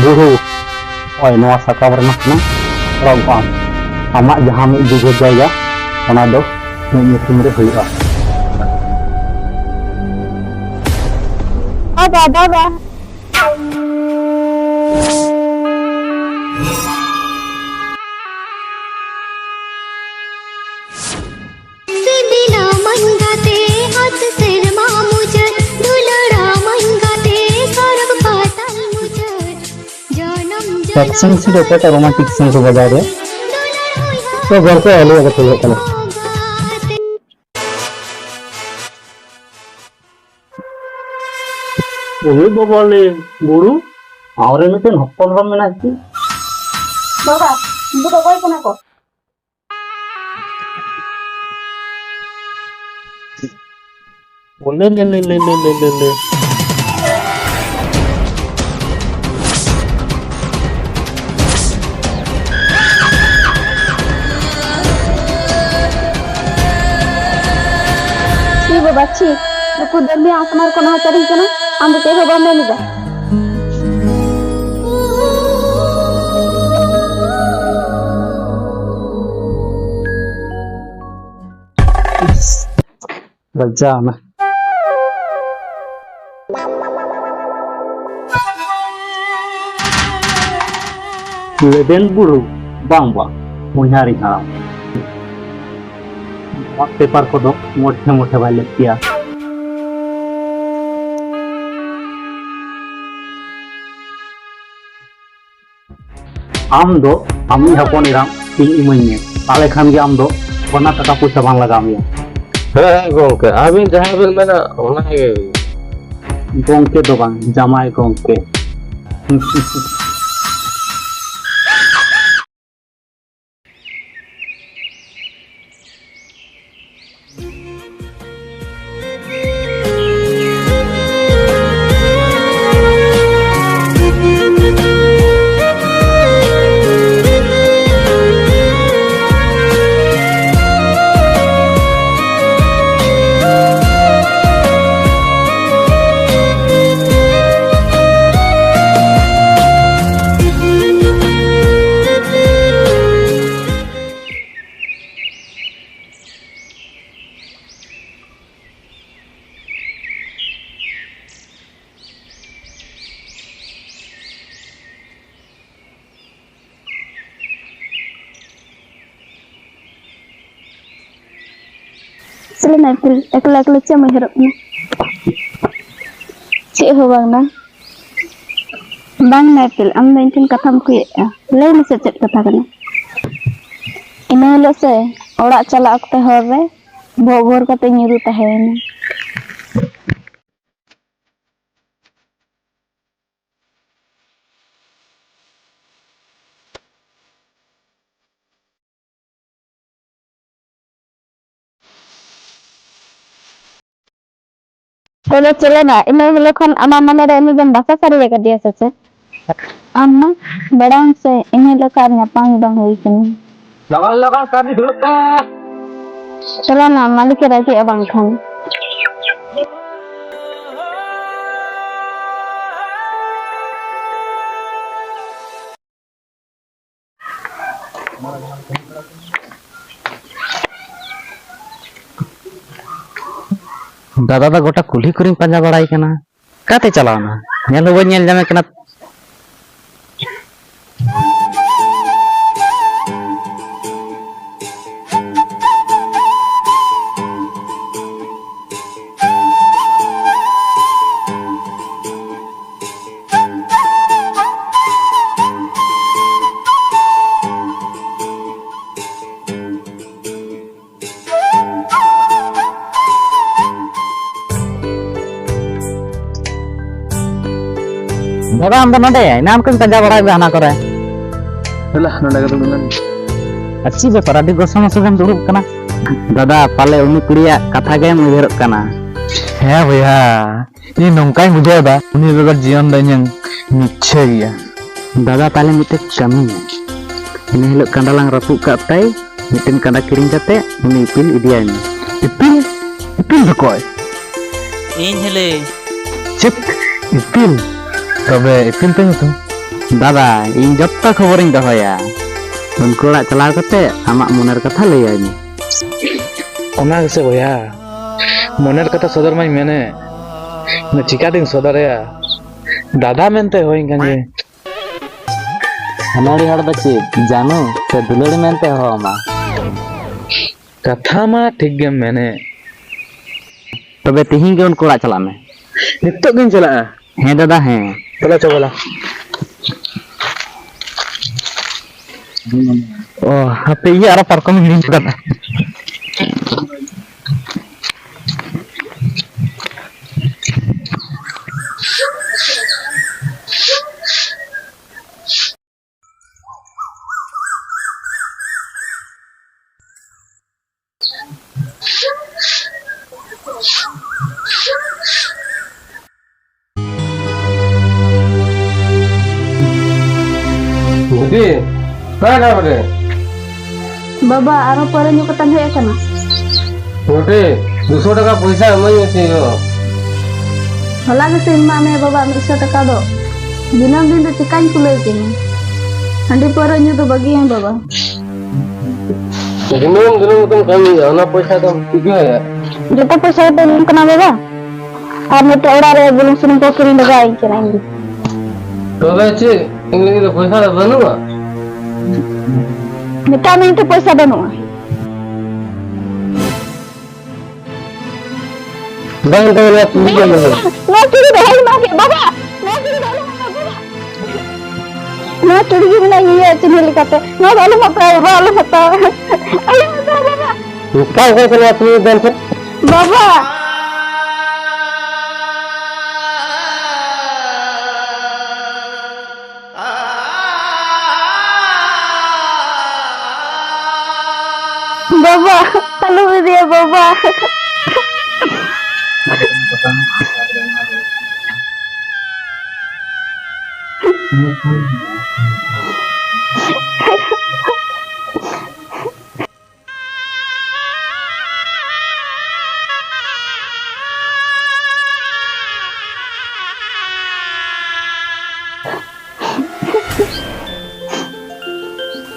ᱵᱩᱨᱩ, ᱦᱳᱭ, ᱱᱚᱣᱟ ᱥᱟᱠᱟᱢ ᱨᱮᱱᱟᱜ ᱠᱟᱱᱟ᱾ ᱨᱚᱝ ᱠᱚ ᱟᱢ, ᱟᱢᱟᱜ ᱡᱟᱦᱟᱸ ᱢᱤᱫ ᱵᱤᱜᱷᱟᱹ ᱡᱟᱭᱜᱟ, ᱚᱱᱟ ᱫᱚ ᱤᱧᱟᱹᱜ ᱧᱩᱛᱩᱢ ᱨᱮ ᱦᱩᱭᱩᱜᱼᱟ᱾ ᱵᱟᱵᱟ, ᱵᱟᱵᱟ᱾ ᱥᱤᱵᱤᱞᱟ ᱢᱟᱹᱧ ᱜᱟᱛᱮ, ᱚᱛ ᱥᱮᱨᱢᱟ ᱢᱩᱪᱟᱹᱫ, ᱫᱩᱞᱟᱹᱲᱟ ᱢᱟᱹᱧ ᱜᱟᱛᱮ, ᱥᱚᱨᱚᱜ ᱯᱟᱛᱟᱞ ᱢᱩᱪᱟᱹᱫ, ᱡᱚᱱᱚᱢ ᱡᱚᱱᱚᱢ᱾ Action scene ᱚᱠᱚᱭᱴᱟᱜ romantic scene ᱠᱚ ᱵᱟᱡᱟᱣ ᱨᱮ? ᱫᱩᱞᱟᱹᱲ ᱦᱩᱭ ᱛᱚ ᱜᱚᱞᱯᱚ ᱟᱞᱮᱭᱟᱜ ᱜᱮ ᱪᱟᱞᱟᱜ ᱠᱟᱱᱟ᱾ ᱜᱟᱛᱮ᱾ ᱳᱭ ᱵᱟᱵᱟ ᱞᱮ, ᱵᱩᱨᱩ, ᱟᱢᱨᱮ ᱢᱤᱫᱴᱮᱱ ᱦᱚᱯᱚᱱ ᱵᱟᱢ ᱢᱮᱱᱟ ᱪᱮᱫ? ᱵᱟᱵᱟ, ᱩᱱᱠᱩ ᱫᱚ ᱚᱠᱚᱭ ᱠᱟᱱᱟ ᱠᱚ? ᱚ, ᱞᱮ, ᱞᱮ, ᱞᱮ᱾ ᱪᱷᱤ ᱵᱟᱵᱟ, ᱪᱷᱤ᱾ ᱱᱩᱠᱩ ᱫᱷᱚᱨᱢᱤᱭᱟᱹ ᱟᱥᱢᱟᱨ ᱠᱚ ᱱᱟᱦᱟᱪᱟᱨᱤᱧ ᱠᱟᱱᱟ, ᱟᱢ ᱫᱚ ᱪᱮᱫ ᱦᱚᱸ ᱵᱟᱢ ᱢᱮᱱ ᱮᱫᱟ᱾ ᱵᱟᱧᱪᱟᱣ ᱢᱮ᱾ ᱞᱮᱵᱮᱱ ᱵᱩᱨᱩ, ᱵᱟᱝ ᱵᱟᱝ, ᱦᱚᱧᱦᱟᱨᱤᱧ ᱦᱟᱲᱟᱢ᱾ ᱱᱚᱣᱟ ᱯᱮᱯᱟᱨ ᱠᱚᱫᱚ ᱢᱚᱴᱷᱮ ᱢᱚᱴᱷᱮ ᱵᱟᱭ ᱞᱟᱹᱠᱛᱤᱭᱟ᱾ ᱟᱢ ᱫᱚ ᱟᱢᱤᱡ ᱦᱚᱯᱚᱱ ᱮᱨᱟᱢ ᱤᱧ ᱤᱢᱟᱹᱧ ᱢᱮ, ᱛᱟᱦᱞᱮ ᱠᱷᱟᱱ ᱜᱮ ᱟᱢ ᱫᱚ ᱵᱟᱱᱟᱨ ᱴᱟᱠᱟ ᱯᱚᱭᱥᱟ ᱵᱟᱝ ᱞᱟᱜᱟᱣ ᱢᱮᱭᱟ᱾ ᱦᱮᱸ, ᱦᱮᱸ ᱜᱚᱝᱠᱮ, ᱟᱹᱵᱤᱱ ᱡᱟᱦᱟᱸ ᱵᱤᱱ ᱢᱮᱱᱟ ᱚᱱᱟ ᱜᱮ᱾ ᱜᱚᱝᱠᱮ ᱫᱚ ᱵᱟᱝ, ᱡᱟᱢᱟᱭ ᱜᱚᱝᱠᱮ᱾ ᱪᱮᱫ ᱞᱮᱱᱟ ᱤᱯᱤᱞ? ᱮᱠᱞᱟ ᱮᱠᱞᱟ ᱪᱮᱫ ᱮᱢ ᱩᱭᱦᱟᱹᱨᱚᱜ ᱠᱟᱱᱟ? ᱪᱮᱫ ᱦᱚᱸ ᱵᱟᱝ ᱱᱟ᱾ ᱵᱟᱝ ᱱᱟ ᱤᱯᱤᱞ, ᱟᱢ ᱫᱚ ᱤᱧ ᱴᱷᱮᱱ ᱠᱟᱛᱷᱟᱢ ᱠᱩᱭᱮᱫᱼᱟ? ᱞᱟᱹᱭ ᱢᱮᱥᱮ, ᱪᱮᱫ ᱠᱟᱛᱷᱟ ᱠᱟᱱᱟ? ᱤᱱᱟᱹ ᱦᱤᱞᱳᱜ ᱥᱮ, ᱚᱲᱟᱜ ᱪᱟᱞᱟᱜ ᱚᱠᱛᱮ ᱦᱚᱨ ᱨᱮ ᱵᱚᱦᱚᱜ ᱵᱷᱳᱨ ᱠᱟᱛᱮ ᱧᱩᱨᱩ ᱛᱟᱦᱮᱸᱭᱮᱱᱟ᱾ ᱛᱚᱵᱮ ᱪᱮᱞᱮᱱᱟ, ᱤᱱᱟᱹ ᱦᱤᱞᱳᱜ ᱠᱷᱚᱱ ᱟᱢᱟᱜ ᱢᱚᱱᱮ ᱨᱮ ᱩᱱᱤ ᱫᱚᱢ ᱵᱟᱥᱟ ᱥᱟᱹᱨᱤ ᱟᱠᱟᱫᱮᱭᱟ ᱥᱮ ᱪᱮᱫ? ᱟᱢ ᱢᱟ ᱵᱟᱲᱟᱭᱟᱢ ᱥᱮ, ᱤᱱᱟᱹ ᱦᱤᱞᱳᱜ ᱠᱷᱚᱱ ᱟᱨ ᱧᱟᱯᱟᱢ ᱜᱮ ᱵᱟᱝ ᱦᱩᱭ ᱠᱟᱱᱟ᱾ ᱞᱚᱜᱚᱱ ᱞᱚᱜᱚᱱ ᱠᱟᱹᱢᱤ ᱫᱷᱩᱨᱟᱹᱜ ᱢᱮ᱾ ᱪᱟᱞᱟᱣ ᱱᱟ, ᱢᱟᱹᱞᱤᱠ ᱮ ᱨᱟᱹᱜᱤᱜᱼᱟ ᱵᱟᱝᱠᱷᱟᱱ᱾ ᱫᱟᱫᱟ ᱫᱚ ᱜᱚᱴᱟ ᱠᱩᱞᱦᱤ ᱠᱚᱨᱮᱧ ᱯᱟᱸᱡᱟ ᱵᱟᱲᱟᱭ ᱠᱟᱱᱟ, ᱚᱠᱟᱛᱮ ᱪᱟᱞᱟᱣᱱᱟ? ᱧᱮᱞ ᱦᱚᱸ ᱵᱟᱹᱧ ᱧᱮᱞ ᱧᱟᱢᱮ ᱠᱟᱱᱟ᱾ ᱫᱟᱫᱟ, ᱟᱢ ᱫᱚ ᱱᱚᱰᱮ? ᱮᱱᱟᱱ ᱠᱷᱚᱱ ᱯᱟᱸᱡᱟ ᱵᱟᱲᱟᱭᱮᱫ ᱢᱮ ᱦᱟᱱᱟ ᱠᱚᱨᱮ᱾ ᱫᱮᱞᱟ, ᱱᱚᱰᱮ ᱜᱮ ᱫᱩᱲᱩᱵ ᱞᱮᱱ᱾ ᱟᱨ ᱪᱮᱫ ᱵᱮᱯᱟᱨ, ᱟᱹᱰᱤ ᱜᱚᱥᱚ ᱢᱚᱥᱚ ᱜᱮᱢ ᱫᱩᱲᱩᱵ ᱠᱟᱱᱟ? ᱫᱟᱫᱟ, ᱯᱟᱞᱮ ᱩᱱᱤ ᱠᱩᱲᱤᱭᱟᱜ ᱠᱟᱛᱷᱟ ᱜᱮᱢ ᱩᱭᱦᱟᱹᱨᱚᱜ ᱠᱟᱱᱟ᱾ ᱦᱮᱸ ᱵᱚᱭᱦᱟ, ᱤᱧ ᱱᱚᱝᱠᱟᱧ ᱵᱩᱡᱷᱟᱹᱣ ᱮᱫᱟ, ᱩᱱᱤ ᱵᱮᱜᱚᱨ ᱡᱤᱭᱚᱱ ᱫᱚ ᱤᱧᱟᱹᱝ ᱢᱤᱪᱷᱟᱹ ᱜᱮᱭᱟ᱾ ᱫᱟᱫᱟ, ᱛᱟᱦᱞᱮ ᱢᱤᱫᱴᱮᱡ ᱠᱟᱹᱢᱤ ᱢᱮ, ᱤᱱᱟᱹ ᱦᱤᱞᱳᱜ ᱠᱟᱸᱰᱟ ᱞᱟᱝ ᱨᱟᱹᱯᱩᱫ ᱠᱟᱜ ᱛᱟᱭ, ᱢᱤᱫᱴᱮᱱ ᱠᱟᱸᱰᱟ ᱠᱤᱨᱤᱧ ᱠᱟᱛᱮ ᱩᱱᱤ ᱤᱯᱤᱞ ᱤᱫᱤᱭᱟᱭ ᱢᱮ᱾ ᱤᱯᱤᱞ? ᱤᱯᱤᱞ ᱫᱚ ᱚᱠᱚᱭ? ᱤᱧ ᱦᱤᱞᱤ᱾ ᱪᱮᱫ? ᱤᱯᱤᱞ? ᱛᱚᱵᱮ ᱤᱯᱤᱞ ᱛᱚ ᱧᱩᱛᱩᱢ? ᱫᱟᱫᱟ, ᱤᱧ ᱡᱚᱛᱚ ᱠᱷᱚᱵᱚᱨᱤᱧ ᱫᱚᱦᱚᱭᱟ᱾ ᱩᱱᱠᱩ ᱚᱲᱟᱜ ᱪᱟᱞᱟᱣ ᱠᱟᱛᱮ ᱟᱢᱟᱜ ᱢᱚᱱᱮᱨ ᱠᱟᱛᱷᱟ ᱞᱟᱹᱭᱟᱭ ᱢᱮ᱾ ᱚᱱᱟ ᱜᱮᱥᱮ ᱵᱚᱭᱦᱟ, ᱢᱚᱱᱮᱨ ᱠᱟᱛᱷᱟ ᱥᱚᱫᱚᱨ ᱢᱟᱧ ᱢᱮᱱᱮᱫ, ᱪᱤᱠᱟᱹᱛᱤᱧ ᱥᱚᱫᱚᱨᱟᱭᱟ? ᱫᱟᱫᱟ ᱢᱮᱱᱛᱮ ᱦᱚᱦᱚᱧ ᱠᱟᱱ ᱜᱮ᱾ ᱦᱟᱹᱱᱟᱹᱲᱤ ᱦᱚᱲ ᱫᱚ ᱪᱮᱫ ᱡᱟᱱᱩ ᱥᱮ ᱫᱩᱞᱟᱹᱲᱤ ᱢᱮᱱᱛᱮ ᱦᱚᱦᱚ ᱟᱢᱟ? ᱠᱟᱛᱷᱟ ᱢᱟ ᱴᱷᱤᱠ ᱜᱮᱢ ᱢᱮᱱᱮᱫ, ᱛᱚᱵᱮ ᱛᱤᱦᱤᱧ ᱜᱮ ᱩᱱᱠᱩ ᱚᱲᱟᱜ ᱪᱟᱞᱟᱜ ᱢᱮ᱾ ᱱᱤᱛᱚᱜ ᱜᱤᱧ ᱪᱟᱞᱟᱜᱼᱟ᱾ ᱦᱮᱸ ᱫᱟᱫᱟ, ᱦᱮᱸ᱾ ᱛᱟᱦᱞᱮ ᱪᱚ ᱵᱚᱞᱮ᱾ ᱚ, ᱦᱟᱯᱮ, ᱤᱭᱟᱹ, ᱟᱨᱚ ᱯᱟᱨᱠᱚᱢ ᱤᱧ ᱦᱤᱲᱤᱧ ᱦᱚᱴᱚ ᱠᱟᱫᱟ᱾ ᱵᱤᱴᱤ, ᱚᱠᱟᱭ ᱱᱟᱢ ᱨᱮ? ᱵᱟᱵᱟ, ᱟᱨᱦᱚᱸ ᱯᱟᱹᱣᱨᱟᱹ ᱧᱩ ᱠᱟᱛᱮᱢ ᱦᱮᱡ ᱟᱠᱟᱱᱟ? ᱵᱤᱴᱤ, ᱫᱩᱥᱚ ᱴᱟᱠᱟ ᱯᱚᱭᱥᱟ ᱮᱢᱟᱹᱧ ᱢᱮᱥᱮ ᱭᱳ᱾ ᱦᱚᱞᱟ ᱜᱮᱥᱮ ᱮᱢᱟᱜ ᱢᱮ ᱵᱟᱵᱟ, ᱢᱤᱫ ᱥᱚ ᱴᱟᱠᱟ ᱫᱚ᱾ ᱫᱤᱱᱟᱹᱢ ᱫᱤᱱ ᱫᱚ ᱪᱤᱠᱟᱹᱧ ᱠᱩᱞᱟᱹᱭ ᱠᱤᱧᱟ? ᱦᱟᱺᱰᱤ ᱯᱟᱹᱣᱨᱟᱹ ᱧᱩ ᱫᱚ ᱵᱟᱹᱜᱤᱭᱟᱹᱧ ᱵᱟᱵᱟ᱾ ᱫᱤᱱᱟᱹᱢ ᱫᱤᱱᱟᱹᱢ ᱫᱚᱢ ᱠᱟᱹᱢᱤᱭᱟ, ᱚᱱᱟ ᱯᱚᱭᱥᱟ ᱫᱚᱢ ᱪᱤᱠᱟᱹᱭᱟ? ᱡᱚᱛᱚ ᱯᱚᱭᱥᱟ ᱜᱮᱯᱮ ᱮᱢᱟᱢ ᱠᱟᱱᱟ ᱵᱟᱵᱟ, ᱟᱨ ᱱᱤᱛᱚᱜ ᱚᱲᱟᱜ ᱨᱮ ᱵᱩᱞᱩᱝ ᱥᱩᱱᱩᱢ ᱠᱚ ᱠᱤᱨᱤᱧ ᱞᱟᱜᱟᱣᱤᱧ ᱠᱟᱱᱟ ᱤᱧ ᱫᱚ᱾ ᱛᱚᱵᱮ ᱪᱮᱫ? ᱤᱧ ᱞᱟᱹᱜᱤᱫ ᱫᱚ ᱯᱚᱭᱥᱟ ᱫᱚ ᱵᱟᱹᱱᱩᱜᱼᱟ? ᱢᱮᱛᱟᱜ ᱢᱮ ᱤᱧ ᱴᱷᱮᱱ ᱯᱚᱭᱥᱟ ᱵᱟᱹᱱᱩᱜᱼᱟ᱾ ᱵᱟᱝ ᱛᱟᱦᱮᱸ ᱞᱮᱱᱟ, ᱪᱮᱫ ᱮᱢ ᱞᱟᱹᱭᱟ? ᱱᱚᱣᱟ ᱪᱩᱲᱤ ᱫᱚ ᱦᱚᱲ ᱢᱟ ᱜᱮ, ᱵᱟᱵᱟ! ᱱᱚᱣᱟ ᱪᱩᱲᱤ ᱫᱚ ᱟᱞᱚᱢ ᱦᱚᱨᱚᱜᱟ, ᱵᱟᱵᱟ! ᱱᱚᱣᱟ ᱪᱩᱲᱤ ᱜᱮ ᱢᱮᱱᱟᱜ ᱜᱮᱭᱟ ᱪᱤᱱᱦᱟᱹ ᱞᱮᱠᱟᱛᱮ᱾ ᱱᱚᱣᱟ ᱫᱚ ᱟᱞᱚᱢ ᱦᱟᱛᱟᱣᱟ, ᱵᱟᱵᱟ, ᱟᱞᱚᱢ ᱦᱟᱛᱟᱣᱟ᱾ ᱟᱞᱚᱢ ᱦᱟᱛᱟᱣᱟ, ᱵᱟᱵᱟ! ᱚᱠᱟ ᱠᱷᱚᱱ ᱠᱟᱱᱟ ᱪᱩᱲᱤ ᱫᱚ ᱮᱱᱛᱮᱫ? ᱵᱟᱵᱟ! ᱵᱟᱵᱟ, ᱟᱞᱚᱢ ᱤᱫᱤᱭᱟ ᱵᱟᱵᱟ᱾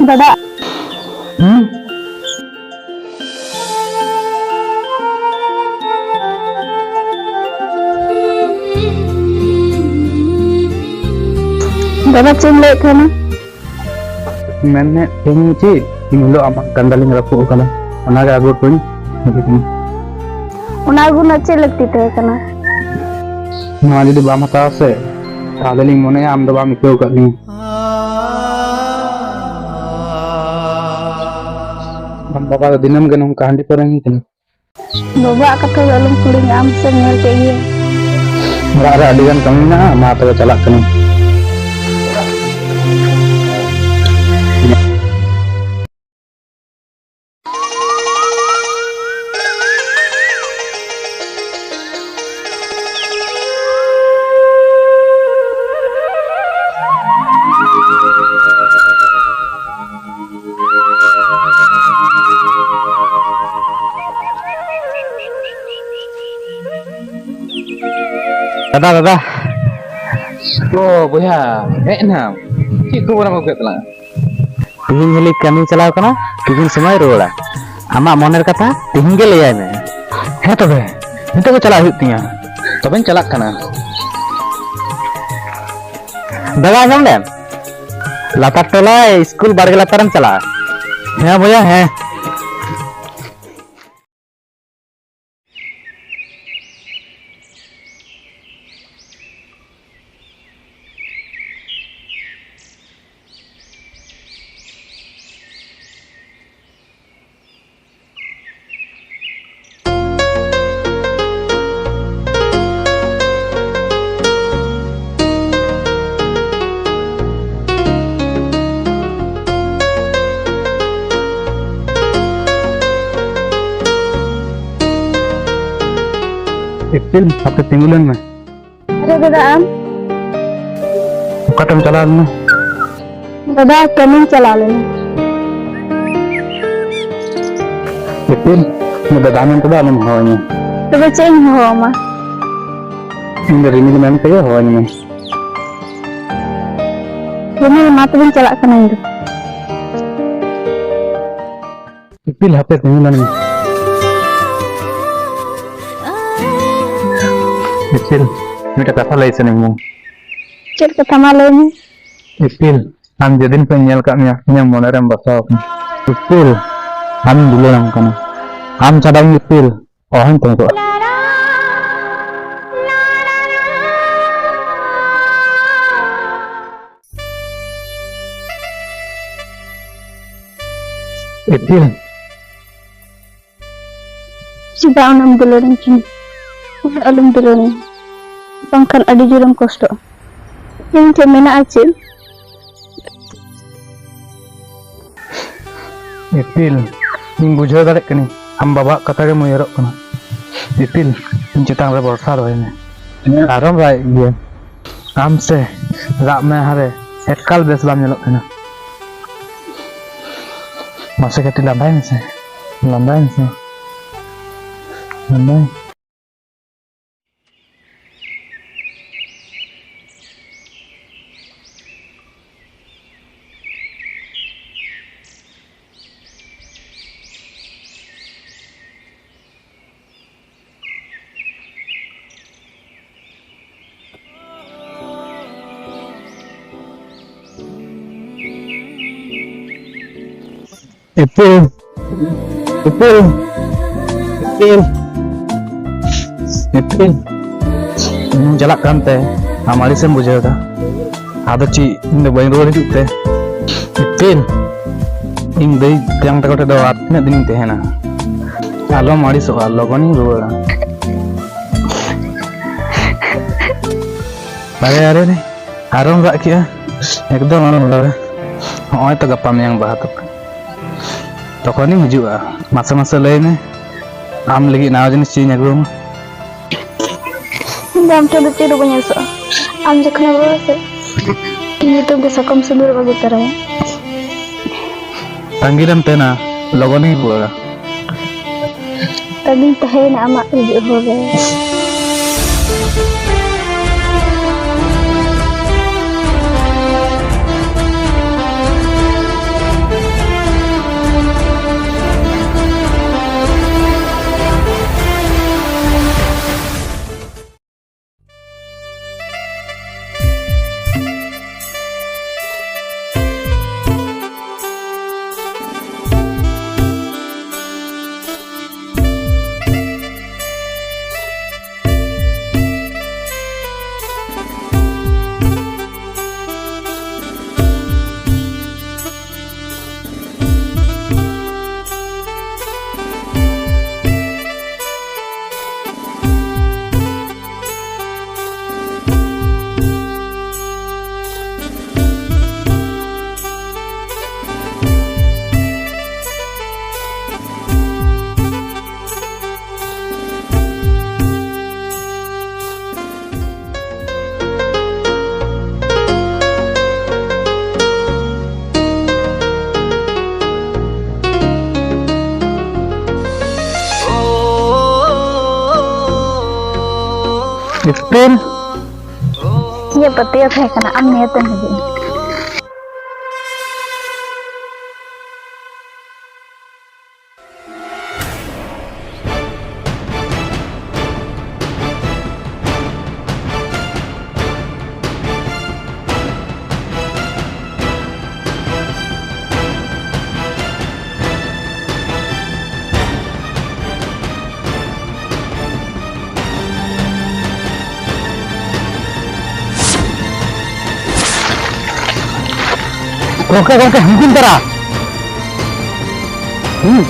ᱫᱟᱫᱟ᱾ ᱦᱩᱸ? ᱫᱟᱫᱟ, ᱪᱮᱫ ᱮᱢ ᱞᱟᱹᱭᱮᱫ ᱛᱟᱦᱮᱱᱟ? ᱢᱮᱱᱮᱫ ᱛᱟᱦᱮᱱᱤᱧ ᱪᱮᱫ, ᱤᱱ ᱦᱤᱞᱳᱜ ᱟᱢᱟᱜ ᱠᱟᱱᱫᱟ ᱞᱤᱧ ᱨᱟᱹᱯᱩᱫ ᱟᱠᱟᱫᱟ, ᱚᱱᱟᱜᱮ ᱟᱹᱜᱩ ᱦᱚᱴᱚᱧ ᱦᱮᱡ ᱟᱠᱟᱱᱟ᱾ ᱚᱱᱟ ᱟᱹᱜᱩ ᱨᱮᱱᱟᱜ ᱪᱮᱫ ᱞᱟᱹᱠᱛᱤ ᱛᱟᱦᱮᱸ ᱠᱟᱱᱟ? ᱱᱚᱣᱟ ᱡᱩᱫᱤ ᱵᱟᱢ ᱦᱟᱛᱟᱣᱟ ᱥᱮ, ᱛᱟᱦᱞᱮ ᱞᱤᱧ ᱢᱚᱱᱮᱭᱟ ᱟᱢ ᱫᱚ ᱵᱟᱢ ᱟᱹᱭᱠᱟᱹᱣ ᱟᱠᱟᱫ ᱞᱤᱧᱟ᱾ ᱟᱢ ᱵᱟᱵᱟ ᱫᱚ ᱫᱤᱱᱟᱹᱢ ᱜᱮ ᱱᱚᱝᱠᱟ ᱦᱟᱺᱰᱤ ᱯᱟᱹᱣᱨᱟᱹ ᱧᱩᱭ ᱠᱟᱱᱟ᱾ ᱵᱟᱵᱟᱣᱟᱜ ᱠᱟᱛᱷᱟ ᱫᱚ ᱟᱞᱚᱢ ᱠᱩᱞᱤᱧᱟ, ᱟᱢ ᱥᱮᱢ ᱧᱮᱞ ᱠᱮᱫ ᱜᱮᱭᱟ᱾ ᱚᱲᱟᱜ ᱨᱮ ᱟᱹᱰᱤ ᱜᱟᱱ ᱠᱟᱹᱢᱤ ᱢᱮᱱᱟᱜᱼᱟ, ᱢᱟ ᱛᱚᱵᱮ ᱪᱟᱞᱟᱜ ᱠᱟᱹᱱᱟᱹᱧ᱾ ᱫᱟᱫᱟ, ᱫᱟᱫᱟ᱾ ᱚ ᱵᱚᱭᱦᱟ, ᱦᱮᱡ ᱮᱱᱟᱢ? ᱪᱮᱫ ᱠᱷᱚᱵᱚᱨᱮᱢ ᱟᱹᱜᱩ ᱠᱮᱫ ᱛᱟᱞᱟᱝᱟ? ᱛᱤᱦᱤᱧ ᱦᱤᱞᱤ ᱠᱟᱹᱢᱤ ᱪᱟᱞᱟᱣ ᱠᱟᱱᱟ, ᱛᱤᱦᱤᱧ ᱥᱚᱢᱚᱭ ᱨᱩᱣᱟᱹᱲᱟ᱾ ᱟᱢᱟᱜ ᱢᱚᱱᱮᱨ ᱠᱟᱛᱷᱟ ᱛᱤᱦᱤᱧ ᱜᱮ ᱞᱟᱹᱭᱟᱭ ᱢᱮ᱾ ᱦᱮᱸ ᱛᱚᱵᱮ, ᱱᱤᱛᱚᱜ ᱜᱮ ᱪᱟᱞᱟᱜ ᱦᱩᱭᱩᱜ ᱛᱤᱧᱟᱹ᱾ ᱛᱚᱵᱮᱧ ᱪᱟᱞᱟᱜ ᱠᱟᱱᱟ᱾ ᱫᱟᱫᱟ, ᱟᱸᱡᱚᱢ ᱞᱮᱢ? ᱞᱟᱛᱟᱨ ᱴᱚᱞᱟ ᱤᱥᱠᱩᱞ ᱵᱟᱲᱜᱮ ᱞᱟᱛᱟᱨᱮᱢ ᱪᱟᱞᱟᱜᱼᱟ᱾ ᱦᱮᱸ ᱵᱚᱭᱦᱟ, ᱦᱮᱸ᱾ ᱤᱯᱤᱞ, ᱦᱟᱯᱮ ᱛᱤᱸᱜᱩ ᱞᱮᱱ ᱢᱮ᱾ ᱟᱨᱮ ᱫᱟᱫᱟ, ᱟᱢ? ᱚᱠᱟᱛᱮᱢ ᱪᱟᱞᱟᱣ ᱞᱮᱱᱟ? ᱫᱟᱫᱟ, ᱠᱟᱹᱢᱤᱧ ᱪᱟᱞᱟᱣ ᱞᱮᱱᱟ᱾ ᱤᱯᱤᱞ, ᱩᱱᱤ ᱫᱟᱫᱟ ᱢᱮᱱᱛᱮ ᱫᱚ ᱟᱞᱚᱢ ᱦᱚᱦᱚᱣᱟᱹᱧᱟ᱾ ᱛᱚᱵᱮ ᱪᱮᱫ ᱤᱧ ᱦᱚᱦᱚᱣᱟᱢᱟ? ᱤᱧ ᱫᱚ ᱨᱤᱢᱤᱞ ᱢᱮᱱ ᱛᱮᱜᱮ ᱦᱚᱦᱚᱣᱟᱹᱧ ᱢᱮ᱾ ᱨᱤᱢᱤᱞ, ᱢᱟ ᱛᱚᱵᱮᱧ ᱪᱟᱞᱟᱜ ᱠᱟᱱᱟ ᱤᱧ ᱫᱚ᱾ ᱤᱯᱤᱞ, ᱦᱟᱯᱮ ᱛᱤᱸᱜᱩ ᱞᱮᱱ ᱢᱮ᱾ ᱤᱯᱤᱞ, ᱢᱤᱫᱴᱮᱡ ᱠᱟᱛᱷᱟ ᱞᱟᱹᱭ ᱥᱟᱱᱟᱧ ᱠᱟᱱᱟ᱾ ᱪᱮᱫ ᱠᱟᱛᱷᱟ, ᱢᱟ ᱞᱟᱹᱭ ᱢᱮ᱾ ᱤᱯᱤᱞ, ᱟᱢ ᱡᱮᱫᱤᱱ ᱠᱷᱚᱱᱤᱧ ᱧᱮᱞ ᱠᱟᱜ ᱢᱮᱭᱟ, ᱤᱧᱟᱹᱜ ᱢᱚᱱᱮ ᱨᱮᱢ ᱵᱟᱥᱟᱣ ᱟᱠᱟᱱᱟ᱾ ᱤᱯᱤᱞ, ᱟᱢᱤᱧ ᱫᱩᱞᱟᱹᱲᱟᱢ ᱠᱟᱱᱟ᱾ ᱟᱢ ᱪᱷᱟᱰᱟ ᱤᱧ ᱤᱯᱤᱞ, ᱚᱦᱚᱧ ᱛᱟᱦᱮᱸ ᱠᱚᱜᱼᱟ᱾ ᱤᱯᱤᱞ᱾ ᱪᱮᱫᱟᱜ ᱩᱱᱟᱹᱜ ᱮᱢ ᱫᱩᱞᱟᱹᱲᱤᱧ ᱠᱟᱱᱟ? ᱩᱱᱟᱹᱜ ᱟᱞᱚᱢ ᱫᱩᱞᱟᱹᱲᱤᱧᱟ, ᱵᱟᱝᱠᱷᱟᱱ ᱟᱹᱰᱤ ᱡᱳᱨᱮᱢ ᱠᱚᱥᱴᱚᱜᱼᱟ᱾ ᱤᱧ ᱴᱷᱮᱱ ᱢᱮᱱᱟᱜᱼᱟ ᱪᱮᱫ? ᱤᱯᱤᱞ, ᱤᱧ ᱵᱩᱡᱷᱟᱹᱣ ᱫᱟᱲᱮᱭᱟᱜ ᱠᱟᱹᱱᱟᱹᱧ, ᱟᱢ ᱵᱟᱵᱟᱣᱟᱜ ᱠᱟᱛᱷᱟ ᱜᱮᱢ ᱩᱭᱦᱟᱹᱨᱚᱜ ᱠᱟᱱᱟ᱾ ᱤᱯᱤᱞ, ᱤᱧ ᱪᱮᱛᱟᱱ ᱨᱮ ᱵᱷᱚᱨᱥᱟ ᱫᱚᱦᱚᱭ ᱢᱮ᱾ ᱟᱨᱦᱚᱸᱢ ᱨᱟᱜ ᱮᱫ ᱜᱮᱭᱟ᱾ ᱟᱢ ᱥᱮ ᱨᱟᱜ ᱢᱮ ᱦᱟᱨᱮ, ᱮᱠᱟᱞ ᱵᱮᱥ ᱵᱟᱢ ᱧᱮᱞᱚᱜ ᱠᱟᱱᱟ᱾ ᱢᱟᱥᱮ ᱠᱟᱹᱴᱤᱡ ᱞᱟᱸᱫᱟᱭ ᱢᱮᱥᱮ, ᱞᱟᱸᱫᱟᱭ ᱢᱮᱥᱮ, ᱞᱟᱸᱫᱟᱭ᱾ ᱤᱯᱤᱞ, ᱤᱯᱤᱞ, ᱤᱯᱤᱞ, ᱤᱯᱤᱞ᱾ ᱤᱧ ᱪᱟᱞᱟᱜ ᱠᱟᱱᱛᱮ ᱟᱢ ᱟᱹᱲᱤᱥᱮᱢ ᱵᱩᱡᱷᱟᱹᱣ ᱮᱫᱟ᱾ ᱟᱫᱚ ᱪᱮᱫ, ᱤᱧ ᱫᱚ ᱵᱟᱹᱧ ᱨᱩᱣᱟᱹᱲ ᱦᱤᱡᱩᱜ ᱛᱮ? ᱤᱯᱤᱞ, ᱤᱧ ᱫᱟᱹᱭ ᱛᱮᱭᱟᱝ ᱛᱟᱠᱚ ᱴᱷᱮᱱ ᱫᱚ ᱟᱨ ᱛᱤᱱᱟᱹᱜ ᱫᱤᱱᱤᱧ ᱛᱟᱦᱮᱱᱟ? ᱟᱞᱚᱢ ᱟᱹᱲᱤᱥᱚᱜᱼᱟ, ᱞᱚᱜᱚᱱᱤᱧ ᱨᱩᱣᱟᱹᱲᱟ᱾ ᱟᱨᱮ, ᱟᱨᱮ, ᱟᱨᱮ, ᱟᱨᱚᱢ ᱨᱟᱜ ᱠᱮᱜᱼᱟ? ᱮᱠᱫᱚᱢ ᱟᱞᱚᱢ ᱨᱟᱜᱟ᱾ ᱦᱚᱸᱜᱼᱚᱭ ᱛᱚ ᱜᱟᱯᱟ ᱢᱮᱭᱟᱝ ᱵᱟᱦᱟ ᱛᱟᱯᱮ, ᱛᱚᱠᱷᱚᱱᱤᱧ ᱦᱤᱡᱩᱜᱼᱟ᱾ ᱢᱟᱥᱮ ᱢᱟᱥᱮ ᱞᱟᱹᱭ ᱢᱮ, ᱟᱢ ᱞᱟᱹᱜᱤᱫ ᱱᱟᱣᱟ ᱡᱤᱱᱤᱥ ᱪᱮᱫ ᱤᱧ ᱟᱹᱜᱩ ᱟᱢᱟ? ᱤᱧ ᱫᱚ ᱟᱢ ᱴᱷᱮᱱ ᱫᱚ ᱪᱮᱫ ᱦᱚᱸ ᱵᱟᱹᱧ ᱟᱥᱚᱜᱼᱟ᱾ ᱟᱢ ᱡᱚᱠᱷᱚᱱᱮᱢ ᱨᱩᱣᱟᱹᱲᱟ ᱥᱮ, ᱤᱧ ᱧᱩᱛᱩᱢ ᱛᱮ ᱥᱟᱠᱚᱢ ᱥᱤᱸᱫᱩᱨ ᱟᱹᱜᱩ ᱛᱚᱨᱟᱭᱟ᱾ ᱛᱟᱺᱜᱤ ᱨᱮᱢ ᱛᱟᱦᱮᱱᱟ, ᱞᱚᱜᱚᱱᱤᱧ ᱨᱩᱣᱟᱹᱲᱟ᱾ ᱛᱟᱺᱜᱤᱧ ᱛᱟᱦᱮᱸᱭᱮᱱᱟ ᱟᱢᱟᱜ ᱦᱤᱡᱩᱜ ᱦᱚᱨ ᱨᱮ᱾ ᱤᱯᱤᱞ? ᱤᱧᱟᱹᱜ ᱯᱟᱹᱛᱭᱟᱹᱣ ᱛᱟᱦᱮᱸ ᱠᱟᱱᱟ, ᱟᱢ ᱱᱤᱭᱟᱹᱛᱮᱢ ᱦᱤᱡᱩᱜᱼᱟ᱾ ᱜᱚᱝᱠᱮ, ᱜᱚᱝᱠᱮ, ᱦᱩᱢᱠᱤᱱ ᱛᱟᱨᱟ᱾ ᱦᱩᱸ᱾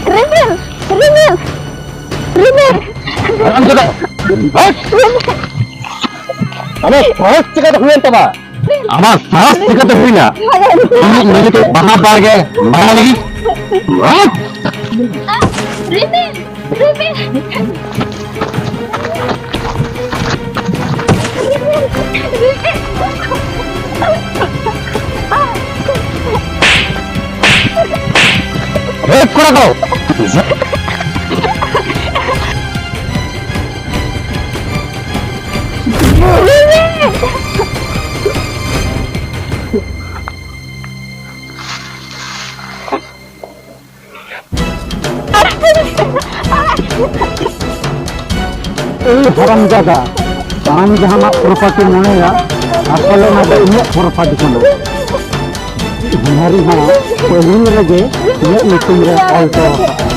ᱨᱤᱢᱤᱞ, ᱨᱤᱢᱤᱞ, ᱨᱤᱢᱤᱞ᱾ ᱟᱢ ᱪᱮᱫᱟᱜ? ᱦᱟᱴ! ᱟᱢᱟᱜ ᱥᱟᱦᱚᱥ ᱪᱤᱠᱟᱹᱛᱮ ᱦᱩᱭᱮᱱ ᱛᱟᱢᱟ? ᱟᱢᱟᱜ ᱥᱟᱦᱚᱥ ᱪᱤᱠᱟᱹᱛᱮ ᱦᱩᱭᱱᱟ? ᱤᱧᱤᱡ ᱢᱟᱹᱞᱤᱠ ᱵᱟᱦᱟ ᱵᱟᱲᱜᱮ ᱵᱟᱲᱟ ᱞᱟᱹᱜᱤᱫ? ᱦᱟᱴ! ᱨᱤᱢᱤᱞ! ᱨᱤᱢᱤᱞ! ᱦᱮᱡ ᱠᱚᱲᱟ ᱠᱚ! ᱮᱭ ᱦᱟᱨᱟᱢᱡᱟᱫᱟ, ᱟᱢ ᱡᱟᱦᱟᱱᱟᱜ ᱯᱨᱚᱯᱟᱨᱴᱤ ᱢᱚᱱᱮᱭᱟ, ᱟᱥᱚᱞ ᱚᱱᱟ ᱫᱚ ᱤᱧᱟᱹᱜ ᱯᱨᱚᱯᱟᱨᱴᱤ ᱠᱟᱱᱟ᱾ ᱦᱟᱱᱦᱟᱨᱤᱧ ᱦᱟᱲᱟᱢ ᱯᱟᱹᱦᱤᱞ ᱨᱮᱜᱮ ᱤᱧᱟᱹᱜ ᱧᱩᱛᱩᱢ ᱨᱮ ᱚᱞ ᱦᱚᱴᱚ ᱟᱠᱟᱫ᱾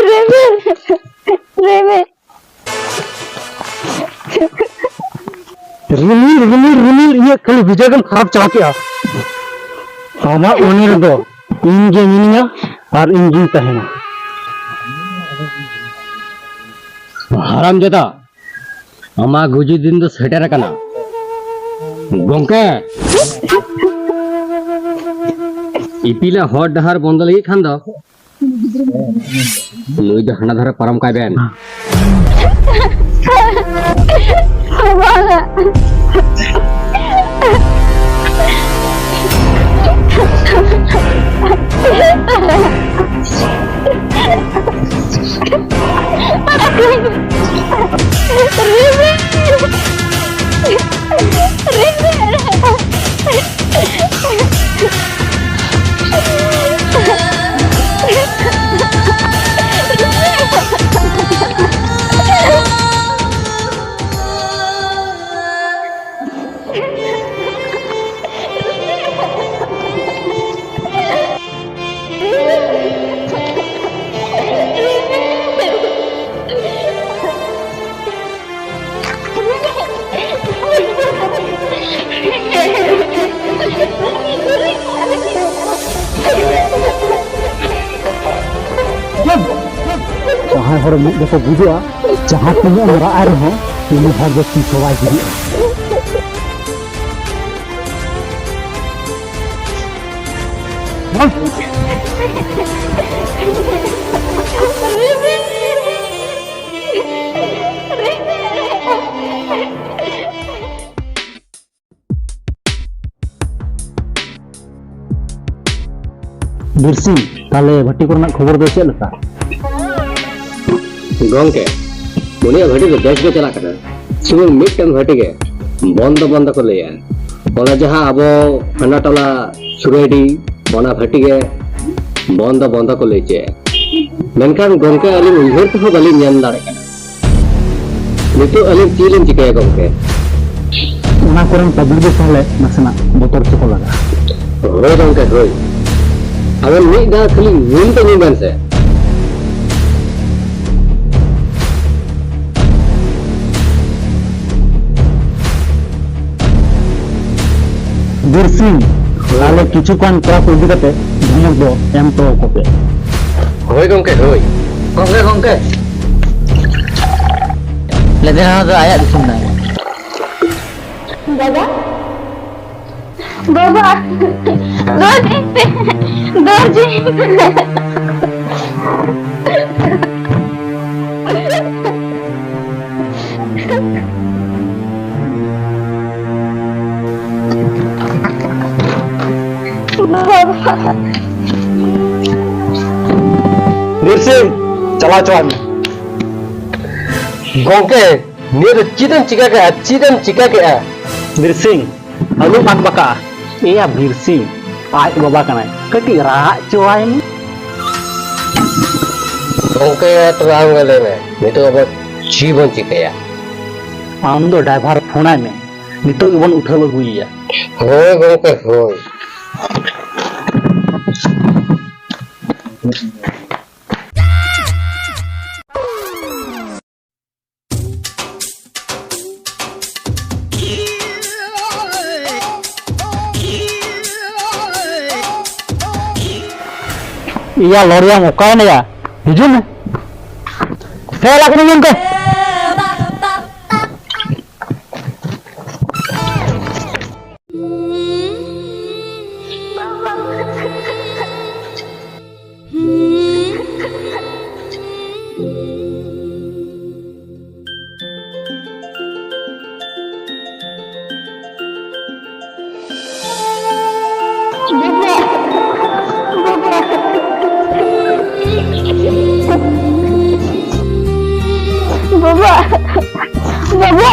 ᱨᱮᱵᱮᱱ, ᱨᱮᱵᱮᱱ᱾ ᱨᱤᱢᱤᱞ, ᱨᱤᱢᱤᱞ, ᱨᱤᱢᱤᱞ, ᱤᱧᱟᱹᱜ ᱠᱷᱟᱹᱞᱤ ᱵᱤᱡᱚᱭ ᱜᱮᱢ ᱠᱷᱟᱨᱟᱯ ᱪᱟᱵᱟ ᱠᱮᱜᱼᱟ᱾ ᱟᱢᱟᱜ ᱢᱚᱱᱮ ᱨᱮᱫᱚ ᱤᱧ ᱜᱮ ᱢᱤᱱᱟᱹᱧᱟ ᱟᱨ ᱤᱧ ᱜᱤᱧ ᱛᱟᱦᱮᱱᱟ᱾ ᱦᱟᱨᱟᱢᱡᱟᱫᱟ, ᱟᱢᱟᱜ ᱜᱩᱡᱩᱜ ᱫᱤᱱ ᱫᱚ ᱥᱮᱴᱮᱨ ᱟᱠᱟᱱᱟ᱾ ᱜᱚᱝᱠᱮ, ᱤᱯᱤᱞᱟᱜ ᱦᱚᱨ ᱰᱟᱦᱟᱨ ᱵᱚᱱᱫᱚ ᱞᱟᱹᱜᱤᱫ ᱠᱷᱟᱱ ᱫᱚ ᱱᱩᱭ ᱫᱚ ᱦᱟᱱᱟ ᱫᱷᱟᱨᱮ ᱯᱟᱨᱚᱢ ᱠᱟᱭ ᱵᱮᱱ᱾ ᱵᱟᱝᱟ, ᱡᱟᱦᱟᱸᱭ ᱦᱚᱲ ᱢᱤᱫ ᱫᱚᱠᱚ ᱜᱩᱡᱩᱜᱼᱟ, ᱡᱟᱦᱟᱸ ᱛᱤᱱᱟᱹᱜ ᱮᱢ ᱨᱟᱜ ᱟᱭ ᱨᱮᱦᱚᱸ, ᱩᱱᱤ ᱦᱚᱲ ᱫᱚ ᱛᱤᱥ ᱦᱚᱸ ᱵᱟᱭ ᱜᱩᱡᱩᱜᱼᱟ᱾ ᱵᱤᱨᱥᱤᱝ, ᱛᱟᱦᱞᱮ ᱵᱷᱟᱹᱴᱤ ᱠᱚᱨᱮᱱᱟᱜ ᱠᱷᱚᱵᱚᱨ ᱫᱚ ᱪᱮᱫ ᱞᱮᱠᱟ? ᱜᱚᱝᱠᱮ, ᱩᱱᱤᱭᱟᱜ ᱵᱷᱟᱹᱴᱤ ᱫᱚ ᱵᱮᱥ ᱜᱮ ᱪᱟᱞᱟᱜ ᱠᱟᱱᱟ᱾ ᱥᱩᱢᱩᱝ ᱢᱤᱫᱴᱟᱝ ᱵᱷᱟᱹᱴᱤ ᱜᱮ ᱵᱚᱱᱫᱚ ᱵᱚᱱᱫᱚ ᱠᱚ ᱞᱟᱹᱭᱟ᱾ ᱚᱱᱟ ᱡᱟᱦᱟᱸ ᱟᱵᱚ ᱦᱟᱱᱟ ᱴᱚᱞᱟ ᱥᱩᱨᱟᱹᱭᱰᱤ, ᱚᱱᱟ ᱵᱷᱟᱹᱴᱤ ᱜᱮ ᱵᱚᱱᱫᱚ ᱵᱚᱱᱫᱚ ᱠᱚ ᱞᱟᱹᱭ ᱪᱮᱫ᱾ ᱢᱮᱱᱠᱷᱟᱱ ᱜᱚᱝᱠᱮ, ᱟᱹᱞᱤᱧ ᱩᱭᱦᱟᱹᱨ ᱛᱮᱦᱚᱸ ᱵᱟᱹᱞᱤᱧ ᱧᱟᱢ ᱫᱟᱲᱮᱭᱟᱜ ᱠᱟᱱᱟ᱾ ᱱᱤᱛᱚᱜ ᱟᱹᱞᱤᱧ ᱪᱮᱫ ᱞᱤᱧ ᱪᱤᱠᱟᱹᱭᱟ ᱜᱚᱝᱠᱮ? ᱚᱱᱟ ᱠᱚᱨᱮᱱ ᱯᱟᱵᱽᱞᱤᱠ ᱫᱚ ᱛᱟᱦᱞᱮ ᱱᱟᱥᱮᱱᱟᱜ ᱵᱚᱛᱚᱨ ᱪᱚ ᱠᱚ ᱞᱟᱜᱟᱜᱼᱟ᱾ ᱦᱳᱭ ᱜᱚᱝᱠᱮ, ᱦᱳᱭ᱾ ᱟᱵᱮᱱ ᱢᱤᱫ ᱫᱷᱟᱣ ᱠᱷᱟᱹᱞᱤ ᱧᱩᱢ ᱛᱮ ᱧᱩᱢ ᱵᱮᱱ ᱥᱮ᱾ ᱵᱤᱨ ᱥᱤᱝ, ᱛᱟᱦᱞᱮ ᱠᱤᱪᱷᱩ ᱜᱟᱱ ᱠᱚᱲᱟ ᱠᱚ ᱤᱫᱤ ᱠᱟᱛᱮ ᱫᱷᱚᱢᱚᱠ ᱫᱚ ᱮᱢ ᱦᱚᱴᱚ ᱟᱠᱚ ᱯᱮ᱾ ᱦᱳᱭ ᱜᱚᱝᱠᱮ, ᱦᱳᱭ᱾ ᱜᱚᱝᱠᱮ, ᱜᱚᱝᱠᱮ᱾ ᱞᱮᱫᱮ ᱦᱚᱲ ᱫᱚ ᱟᱭᱟᱜ ᱫᱤᱥᱚᱢ ᱠᱟᱱᱟ᱾ ᱵᱟᱵᱟ, ᱵᱟᱵᱟ, ᱫᱚᱨ ᱡᱤᱧ ᱯᱮ, ᱫᱚᱨ ᱡᱤᱧ ᱯᱮ᱾ ᱵᱤᱨ ᱥᱤᱝ, ᱪᱟᱞᱟᱣ ᱦᱚᱪᱚᱣᱟᱭ ᱢᱮ᱾ ᱜᱚᱝᱠᱮ, ᱱᱤᱭᱟᱹ ᱫᱚ ᱪᱮᱫ ᱮᱢ ᱪᱤᱠᱟ ᱠᱮᱜᱼᱟ? ᱪᱮᱫ ᱮᱢ ᱪᱤᱠᱟ ᱠᱮᱜᱼᱟ? ᱵᱤᱨ ᱥᱤᱝ, ᱟᱞᱚᱢ ᱟᱠᱵᱟᱠᱟᱜᱼᱟ᱾ ᱮᱭᱟ ᱵᱤᱨ ᱥᱤᱝ, ᱟᱡ ᱵᱟᱵᱟ ᱠᱟᱱᱟᱭ, ᱠᱟᱹᱴᱤᱡ ᱨᱟᱜ ᱦᱚᱪᱚᱣᱟᱭ ᱢᱮ᱾ ᱜᱚᱝᱠᱮ, ᱛᱚᱵᱮ ᱟᱢ ᱜᱮ ᱞᱟᱹᱭ ᱢᱮ, ᱱᱤᱛᱚᱜ ᱟᱵᱚ ᱪᱮᱫ ᱵᱚᱱ ᱪᱤᱠᱟᱹᱭᱟ? ᱟᱢ ᱫᱚ ᱰᱟᱭᱵᱷᱟᱨ ᱯᱷᱳᱱ ᱟᱭ ᱢᱮ, ᱱᱤᱛᱚᱜ ᱜᱮᱵᱚᱱ ᱩᱴᱷᱟᱹᱣ ᱟᱹᱜᱩᱭᱮᱭᱟ᱾ ᱦᱳᱭ ᱜᱚᱝᱠᱮ, ᱦᱳᱭ᱾ ᱤᱭᱟ ᱞᱚᱨᱤᱭᱟᱢ, ᱚᱠᱟᱭᱮᱱᱟᱭᱟ? ᱦᱤᱡᱩᱜ ᱢᱮ᱾ ᱦᱮᱸ, ᱞᱟᱜᱽᱲᱮ ᱧᱮᱞ ᱠᱚ᱾ ᱵᱟᱵᱟ! ᱵᱟᱵᱟ! ᱵᱟᱵᱟ!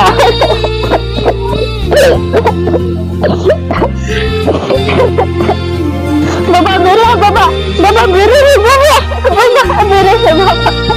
ᱵᱟᱵᱟ, ᱵᱮᱨᱮᱫ, ᱵᱟᱵᱟ! ᱵᱟᱵᱟ, ᱵᱮᱨᱮᱫ, ᱵᱟᱵᱟ! ᱵᱟᱵᱟ, ᱵᱮᱨᱮᱫ, ᱵᱟᱵᱟ!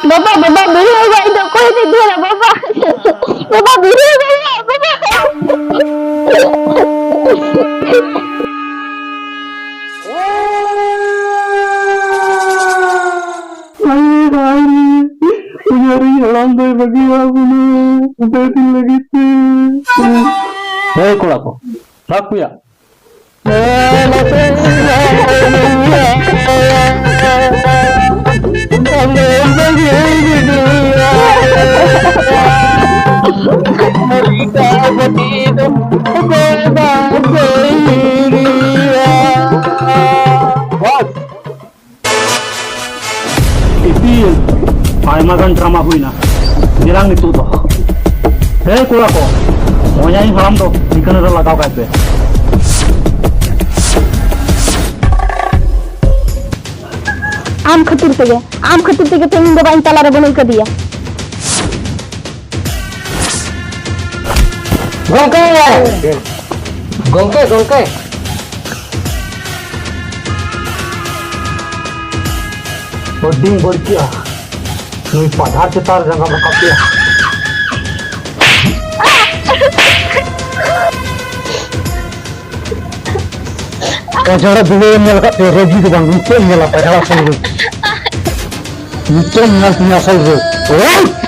ᱵᱟᱵᱟ, ᱵᱟᱵᱟ, ᱵᱮᱨᱮᱫ ᱵᱟᱵᱟ, ᱤᱧ ᱫᱚ ᱚᱠᱚᱭ ᱦᱚᱸ ᱵᱟᱹᱧ ᱧᱮᱞᱟ, ᱵᱟᱵᱟ᱾ ᱵᱟᱵᱟ, ᱵᱮᱨᱮᱫ ᱵᱟᱵᱟ, ᱵᱟᱵᱟ᱾ ᱟᱹᱣᱨᱤ ᱦᱟᱲᱟᱢ ᱫᱚᱭ ᱵᱟᱹᱜᱤᱭᱟᱵᱚᱱᱟ ᱩᱰᱟᱹ ᱫᱤᱱ ᱞᱟᱹᱜᱤᱫ ᱛᱮ᱾ ᱦᱮᱸ ᱠᱚᱲᱟ ᱠᱚ, ᱥᱟᱵ ᱯᱮᱭᱟ᱾ ᱤᱯᱤᱞ, ᱟᱭᱢᱟ ᱜᱟᱱ ᱰᱨᱟᱢᱟ ᱦᱩᱭᱱᱟ, ᱫᱮᱞᱟᱝ ᱱᱤᱛᱚᱜ ᱫᱚ᱾ ᱦᱮᱸ ᱠᱚᱲᱟ ᱠᱚ, ᱚᱧᱟᱭᱤ ᱦᱟᱲᱟᱢ ᱫᱚ ᱴᱷᱤᱠᱟᱹᱱᱟ ᱨᱮ ᱞᱟᱜᱟᱣ ᱠᱟᱭ ᱯᱮ᱾ ᱟᱢ ᱠᱷᱟᱹᱛᱤᱨ ᱛᱮᱜᱮ, ᱟᱢ ᱠᱷᱟᱹᱛᱤᱨ ᱛᱮᱜᱮ ᱛᱮᱦᱮᱧ ᱤᱧ ᱵᱟᱵᱟ ᱤᱧ ᱛᱟᱞᱟᱨᱮ ᱵᱟᱹᱱᱩᱭ ᱠᱟᱫᱮᱭᱟ᱾ ᱜᱚᱝᱠᱮ! ᱜᱚᱝᱠᱮ, ᱜᱚᱝᱠᱮ! ᱟᱹᱰᱤᱧ ᱵᱟᱹᱲᱠᱤᱜᱼᱟ᱾ ᱱᱩᱭ ᱯᱟᱡᱷᱟᱲ ᱪᱮᱛᱟᱱ ᱨᱮ ᱡᱟᱸᱜᱟᱢ ᱨᱟᱠᱟᱵ ᱠᱮᱭᱟ᱾ ᱯᱟᱡᱷᱟᱲᱟᱜ video ᱧᱮᱞ ᱟᱠᱟᱫ ᱯᱮ, ᱨᱳᱜᱤ ᱫᱚ ᱵᱟᱝ, ᱱᱤᱛᱚᱜ ᱧᱮᱞᱟ ᱯᱟᱡᱷᱟᱲ ᱟᱥᱚᱞ ᱨᱳᱜᱽ᱾ ᱱᱤᱛᱚᱜ ᱧᱮᱞ ᱛᱤᱧᱟ ᱟᱥᱚᱞ ᱨᱳᱜᱽ᱾